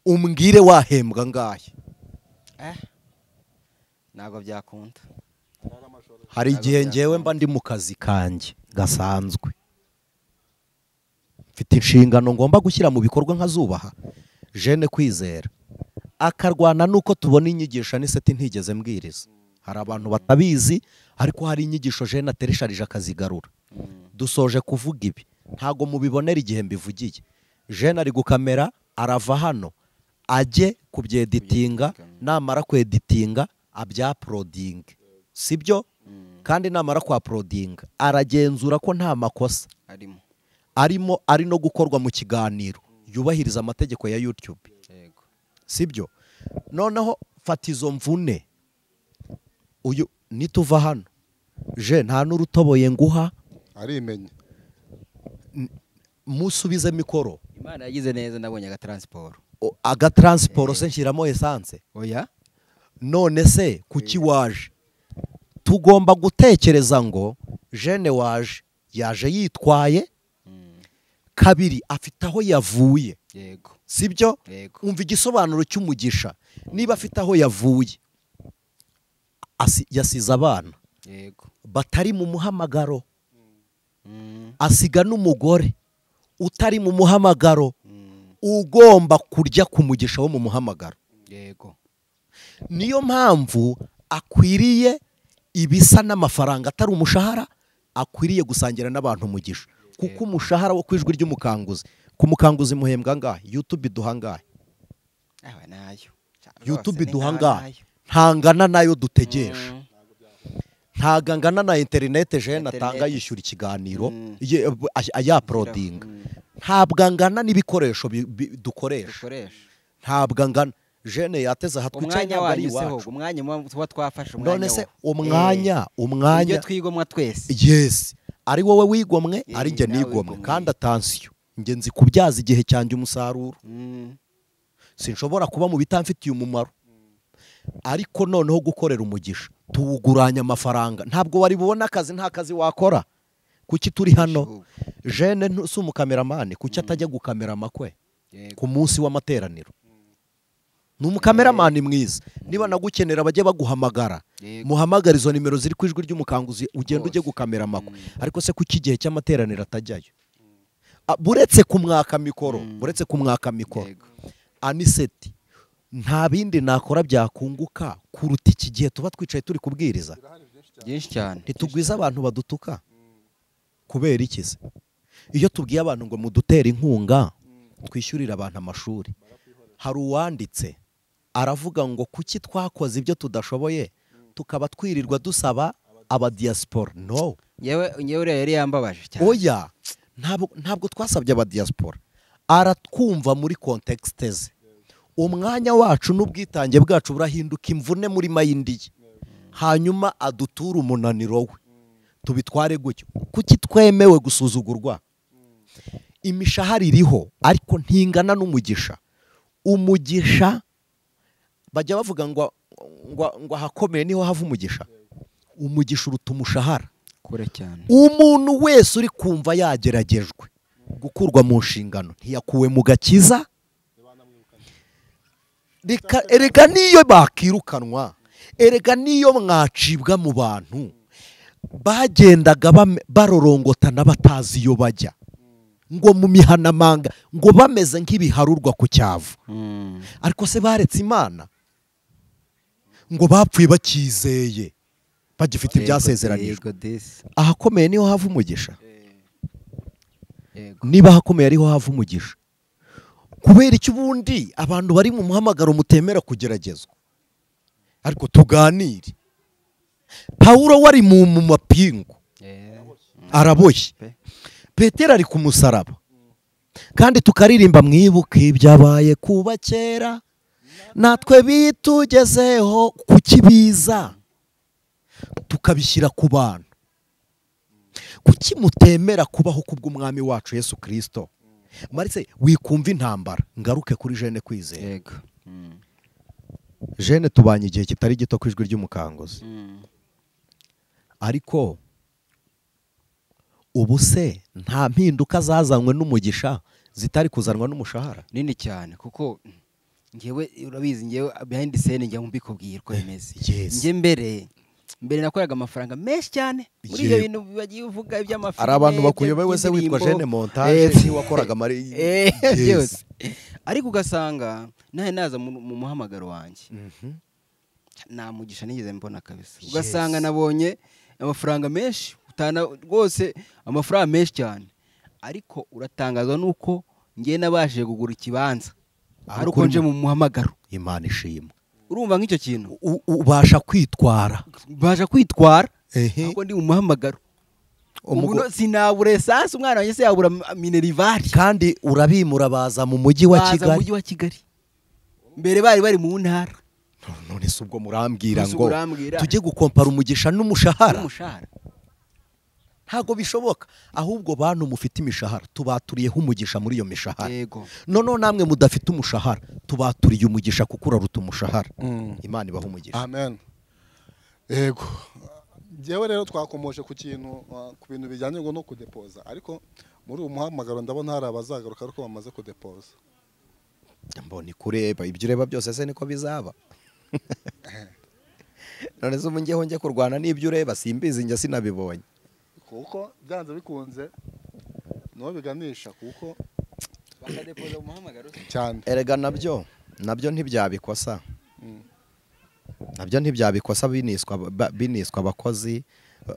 umbwire wahembwa ngahe? Ntabwo byakunda. Hari igihe ngewe mba ndi mu kazi kanjye gasanzwe, mfite inshingano ngomba gushyira mu bikorwa nkazubaha. Jene Kwizera akarwana nuko tubona inyigisho n'iseti ntigeze mbwiriza. Hari abantu batabizi, ariko hari inyigisho Jene ateresharije akazigarura. Dusoje kuvuga ibi, ntago mubibonera igihe mbivugiye. Jene ari gukamera, arava hano ajye kubyeditinga, namara kweditinga abyaprodinga, sibyo? Kandi namara kwaprodinga aragenzura ko nta makosa arimo ari no gukorwa mu kiganiro, yubahiriza amategeko ya YouTube. Sibyo? Noneho fata izo mvune, uyu nituva hano je nta n'urutoboye nguha, arimenye musubize mikoro. Imana yagize neza, nabonye agatransport. Agatransport se nshyiramo essence? Oya. None se kuki waje? Tugomba gutekereza ngo Jene waje yaje yitwaye, kabiri afite aho yavuye. Yego. Sibyo? Umva igisobanuro cy'umugisha. Niba afite aho yavuye, yasize abana. Yego. Batari mu muhamagaro. Asiga n'umugore utari mu muhamagaro, ugomba kurya ku mugisha wo mu muhamagaro. Yego. Niyo mpamvu akwiriye ibisa n'amafaranga atari umushahara, akwiriye gusangira n'abantu umugisha. Kuko umushahara wo kwijwi ry'umukanguzi, ku mukanguzi muhembwa ngahe? YouTube iduha ngahe? YouTube iduha ngahe? Ntangana nayo dutegesha. Ntagangana na internet Jene atanga yishyura ikiganiro ayaprodinga. Ntabwo angana n'ibikoresho dukoresha. Ntabwo angana. Jene yateze ahatwicaye ntabwo ari iwacu. Umwanya tuba twafashe umwanya. None se umwanya ibyo twigomwa twese. Yes. Ari wowe wigomwe, ari njye nigomwe. Kandi attention, njye nzi kubyaza igihe cyanjye umusaruro. Sinshobora kuba mu bitamfitiye umumaro. Ariko noneho gukorera umugisha tuwuguranya amafaranga. Ntabwo wari bubona akazi, nta kazi wakora. Kuki turi hano? Jene si umukameramani, kuki atajya gukamera amakwe ku munsi w'amateraniro? Ni umukameramani mwiza. Niba nagukenera bajye baguhamagara, muhamagara izo nimero ziri ku ijwi ry'umukanguzi, ugenda ujye gukamera amakwe. Ariko se kuki igihe cy'amateraniro atajyayo? Buretse kumwaka mikoro, buretse kumwaka mikoro Aniseti, nta bindi nakora byakunguka kuruta iki gihe tuba twicaye turi kubwiriza byinshi cyane. Ntitugwiza abantu badutuka kubera iki se? Iyo tubwiye abantu ngo mudutere inkunga twishyurira abantu amashuri, hari uwanditse aravuga ngo kuki twakoze ibyo tudashoboye tukaba twirirwa dusaba abadiaspora? No. Yewe uriya yari yambabaje cyane. Oya, ntabwo twasabye abadiaspora. Aratwumva muri contexte ze. Umwanya wacu n'ubwitange bwacu burahinduka imvune muri mayindi ye, hanyuma adutura umunaniro we, tubitware gutyo. Kuki twemewe gusuzugurwa? Imishahara iriho ariko ntingana n'umugisha. Umugisha bajya bavuga ngo ngo ahakomeye niho hava umugisha. Umugisha uruta umushahara kure cyane. Umuntu wese uri kumva yageragejwe gukurwa mu nshingano ntiyakuwe mu gakiza. Erega niyo bakirukanwa, erega niyo mwacibwa mu bantu, bagendaga barorongotana batazi iyo bajya, ngo mu mihanamanga, ngo bameze nk'ibiharurwa ku cyavu. Ariko se baretse Imana? Ngo bapfuye bakizeye, bagifite ibyasezeranijwe. Ahakomeye niho hava umugisha. Niba hakomeye ariho hava umugisha. Kubera iki ubundi abantu bari mu muhamagaro mutemera kugeragezwa? Ariko tuganire. Pawulo wari mu mapingu araboshye, Petero ari ku musaraba, kandi tukaririmba mwibuke ibyabaye kuba kera natwe bitugezeho, kukibiza tukabishyira ku bantu. Kuki mutemera kubaho kubw'umwami wacu Yesu Kristo? Marise wikumva intambara. Ngaruke kuri Jeune Kwizera. Yego. Jeune tubanye igihe kitari gito ku Ijwi ry'Umukanguzi. Ariko ubu se nta mpinduka zazanywe n'umugisha zitari kuzanwa n'umushahara? Nini cyane, kuko ngewe urabizi, ngewe behind the scene njya mbikubwira uko bimeze. Nge mbere nakoraga amafaranga menshi cyane muri ibyo bintu bagiye uvuga iby'amafaranga. Ari abantu bakuyobewe se witwa Jeune Montage ni wakoraga mari byose. Ariko ugasanga nahe naza mu muhamagaro wanjye nta mugisha nigeze mbona kabisa. Ugasanga nabonye amafaranga menshi utana rwose, amafaranga menshi cyane, ariko uratangazwa nuko ngiye nabashije kugura ikibanza ariko nje mu muhamagaro. Imana ishimwe. Urumva nk'icyo kintu ubasha kwitwara, ubasha kwitwara ahubwo ndi mu muhamagaro. Ubu sinabura essence, umwana wanjye se yabura minerivare, kandi urabimura baza mu mujyi wa Kigali. Baza mu mujyi wa Kigali, mbere bari bari mu ntara. None se ubwo murambwira ngo tujye gukompara umugisha n'umushahara? Ntago bishoboka. Ahubwo bantu mufite imishahara tubaturiyeho umugisha muri iyo mishahara. Noneho namwe mudafite umushahara tubaturiye umugisha kuko uraruta umushahara. Imana ibaha umugisha. Amen. Yego. Jewe rero twakomoje ku kintu, ku bintu bijyanye ngo no kudepoza, ariko muri uyu muhamagaro ndabona hari abazagaruka ariko bamaze kudepoza. Mboni kureba ibyo ureba byose se niko bizaba? None se ubu ngeho njye kurwana n'ibyo ureba simbizi, njye sinabibonye. Kuko byanze bikunze no biganisha kuko bakadepoza umuhamagaro cyane. Erega nabyo ntibyabikosa. Nabyo ntibyabikosa, biniswa abakozi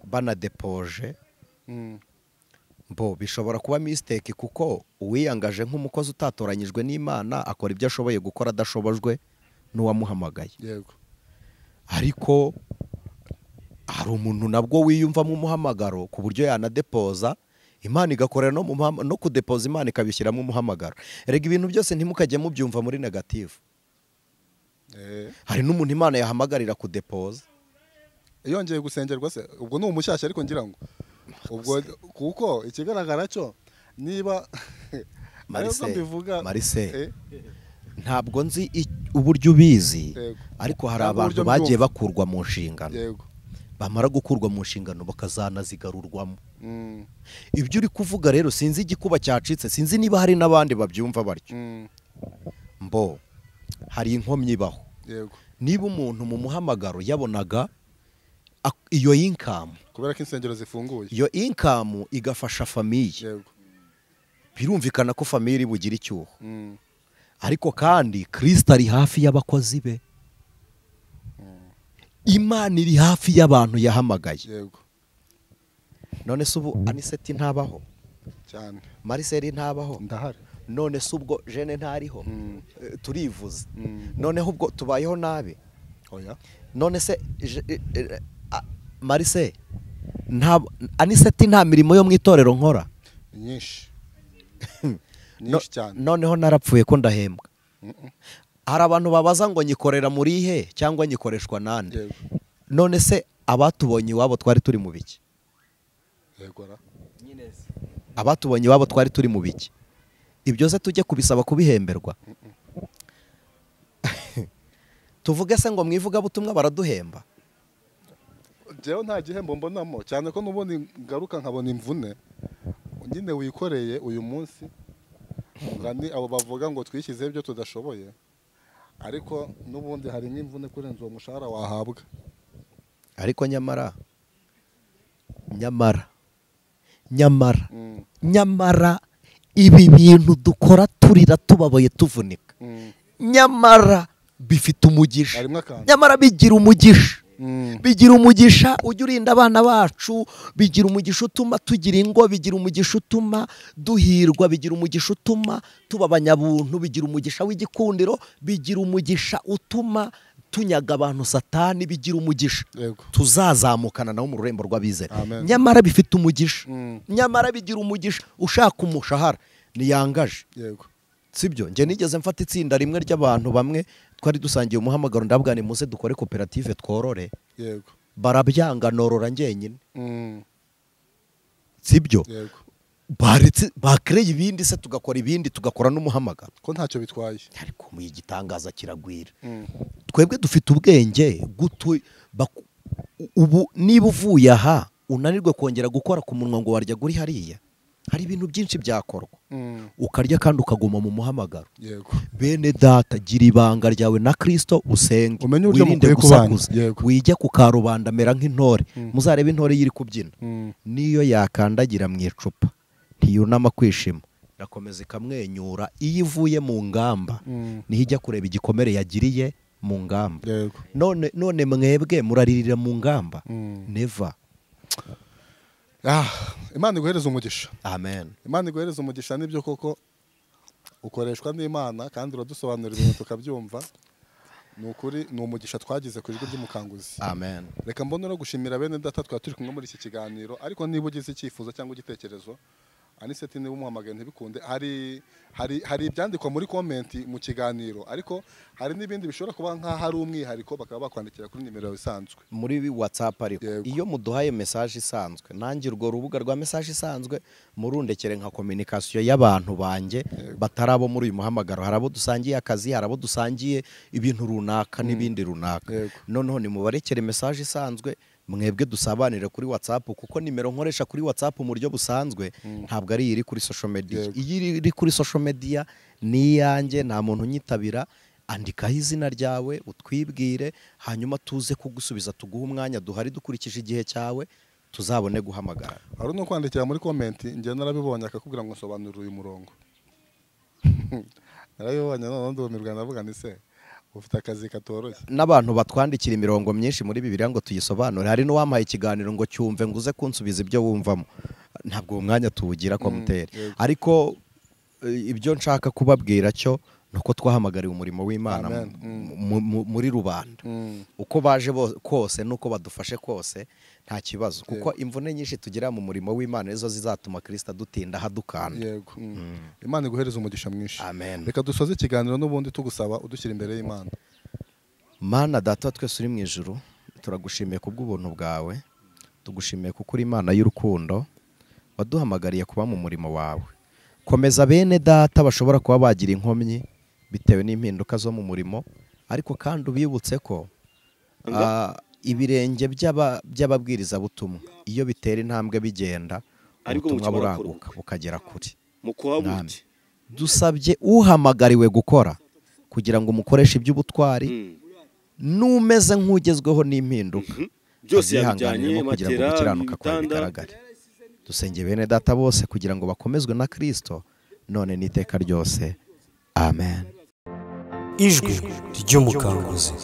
banadepoje. Mbo bishobora kuba mistake, kuko uwiyangaje nk'umukozi utatoranyijwe n'Imana akora ibyo ashoboye gukora adashobojwe n'uwamuhamagaye. Yego. Ariko hari umuntu nabwo wiyumva mu muhamagaro ku buryo yanadepoza, Imana igakorera no kudepoza Imana ikabishyiramo umuhamagaro. Erega ibintu byose ntimukajye mubyumva muri negative. Hari n'umuntu Imana yahamagarira kudepoza yongeye gusengerwa se, ubwo ni umushyashya, ariko ngira ngo ubwo kuko ikigaragara cyo niba Marise ntabwo nzi uburyo ubizi, ariko hari abantu bagiye bakurwa mu nshingano, bamara gukurwa mu nshingano bakazanazigarurwamo. Ibyo uri kuvuga rero sinzi igikuba cyacitse, sinzi niba hari n'abandi babyumva batyo. Mbo hari inkomyi ibaho. Niba umuntu mu muhamagaro yabonaga iyo income, kubera ko insengero zifunguye, iyo income igafasha famiye, birumvikana ko famiye bugira icyuho. Ariko kandi Kristo ari hafi y'abakozi be. Imana iri hafi y'abantu yahamagaye. Yego. None se ubu Aniseti ntabaho cyane, Mariseli ntabaho, ndahari. None se ubwo Jeune ntariho, turivuze. Noneho ubwo tubayeho nabi. Oya. None se Marise nta Aniseti nta mirimo yo mu itorero nkora nyinshi nyinshi cyane. Noneho narapfuye ko ndahembwa. Hari abantu babaza ngo nyikorera muri he cyangwa nyikoreshwa nande. None se abatubonye iwabo twari turi mu biki? Abatubonye iwabo twari turi mu biki? Ibyo se tujye kubisaba kubihemberwa? Tuvuge se ngo mwivuga butumwa baraduhemba? Jewe nta gihembo mbonamo, cyane ko nubundi ngaruka nkabona imvune nyine wikoreye uyu munsi. Ngani abo bavuga ngo twishyize ibyo tudashoboye, ariko nubundi hari n'imvune kurenza uwo mushahara wahabwa. Ariko nyamara nyamara nyamara nyamara ibi bintu dukora turira tubabaye tuvunika, nyamara bifite umugisha, nyamara bigira umugisha. Bigira umugisha ujya urinda abana bacu, bigira umugisha utuma tugira ingo, bigira umugisha utuma duhirwa, bigira umugisha utuma tuba abanyabuntu, bigira umugisha w'igikundiro, bigira umugisha utuma tunyaga abantu satani, bigira umugisha tuzazamukana nawo mu rurembo rw'abizera. Nyamara bifite umugisha, nyamara bigira umugisha. Ushaka umushahara niyangaje. Yego. Sibyo, njye nigeze mfata itsinda rimwe ry'abantu bamwe twari dusangiye umuhamagaro, ndabwa ni muze dukore koperative tworore. Yego. Barabyanga norora njyenyine. Sibyo? Yego. Baretse bakreye ibindi se tugakora ibindi, tugakora n'umuhamagaro. Ko ntacyo bitwaye. Ariko mu igitangaza kiragwira. Twebwe dufite ubwenge gutu ubu niba uvuye aha unanirwe kongera gukora ku munwa ngo warya guri hariya. Hari ibintu byinshi byakorwa. Ukarya kandi ukaguma mu muhamagaro. Yego. Bene data, gira ibanga ryawe na Kristo, usenge, wirinde gusakuza, wijya ku karubanda, mera nk'intore. Muzarebe intore yiri kubyina, niyo yakandagira mu icupa ntiyunama kwishima, irakomeza ikamwenyura. Iyo ivuye mu ngamba niho ijya kureba igikomere yagiriye mu ngamba. None mwebwe muraririra mu ngamba. Never. Imana iguhereza umugisha. Amen. Imana iguhereza umugisha, nibyo koko ukoreshwa n'Imana kandi uradusobanurira ibintu tukabyumva. Ni ukuri ni umugisha twagize ku ijwi ry'umukanguzi. Amen. Reka mbone no gushimira bene data twari turi kumwe muri iki kiganiro, ariko niba ugize icyifuzo cyangwa igitekerezo, Aniseti niba umuhamagaye ntibikunde, hari ibyandikwa muri comment mu kiganiro, ariko hari n'ibindi bishobora kuba nka hari umwihariko bakaba bakwandikira kuri nimero isanzwe muri WhatsApp. Ariko iyo muduhaye message isanzwe, nanjye urwo rubuga rwa message isanzwe murundekere nka communication y'abantu banjye batarabo muri uyu muhamagaro. Hari abo dusangiye akazi, hari abo dusangiye ibintu runaka n'ibindi runaka. Noneho nimubarekere message isanzwe, mwebwe dusabanire kuri WhatsApp, kuko nimero nkoresha kuri WhatsApp mu buryo busanzwe ntabwo ari iri kuri social media. Iyi iri kuri social media ni iyanjye, nta muntu unyitabira. Andikaho izina ryawe utwibwire, hanyuma tuze kugusubiza, tuguhe umwanya duhari dukurikije igihe cyawe, tuzabone guhamagara. Hari no kwandikira muri comment, njye narabibonye akakubwira ngo nsobanurire uyu murongo. Narabibonye none ndumirwa, ndavuga ni se ufite akazi katoroshye. N'abantu batwandikira imirongo myinshi muri Bibiliya ngo tuyisobanure. Hari n'uwampaye ikiganiro ngo cyumve ngo uze kunsubiza ibyo wumvamo. Ntabwo uwo mwanya tuwugira komuteri. Ariko ibyo nshaka kubabwira cyo nuko twahamagariwe umurimo w'Imana muri rubanda. Uko baje kose nuko badufashe kose nta kibazo, kuko imvune nyinshi tugira mu murimo w'Imana nizo zizatuma Kristo dutinda hadukanda. Yego. Imana iguhereze umugisha mwinshi. Amen. Reka dusoze ikiganiro n'ubundi tugusaba udushyira imbere y'Imana. Mana data twese uri mu ijuru, turagushimiye kubw'ubuntu bwawe, tugushimiye kuko uri Imana y'urukundo waduhamagariye kuba mu murimo wawe. Komeza bene data bashobora kuba bagira inkomyi bitewe n'impinduka zo mu murimo, ariko kandi ubibutse ko ibirenge by'ababwiriza butumwa iyo bitera intambwe bigenda, ubutumwa buraguka bukagera kure. Dusabye uhamagariwe gukora kugira ngo umukoreshe iby'ubutwari, n'umeze nk'ugezweho n'impinduka byose yabijyanye kugira ngo gukiranuka kwawe bigaragare. Dusenge bene data bose kugira ngo bakomezwe na Kristo none n'iteka ryose. Amen. Ijwi ry'umukanguzi.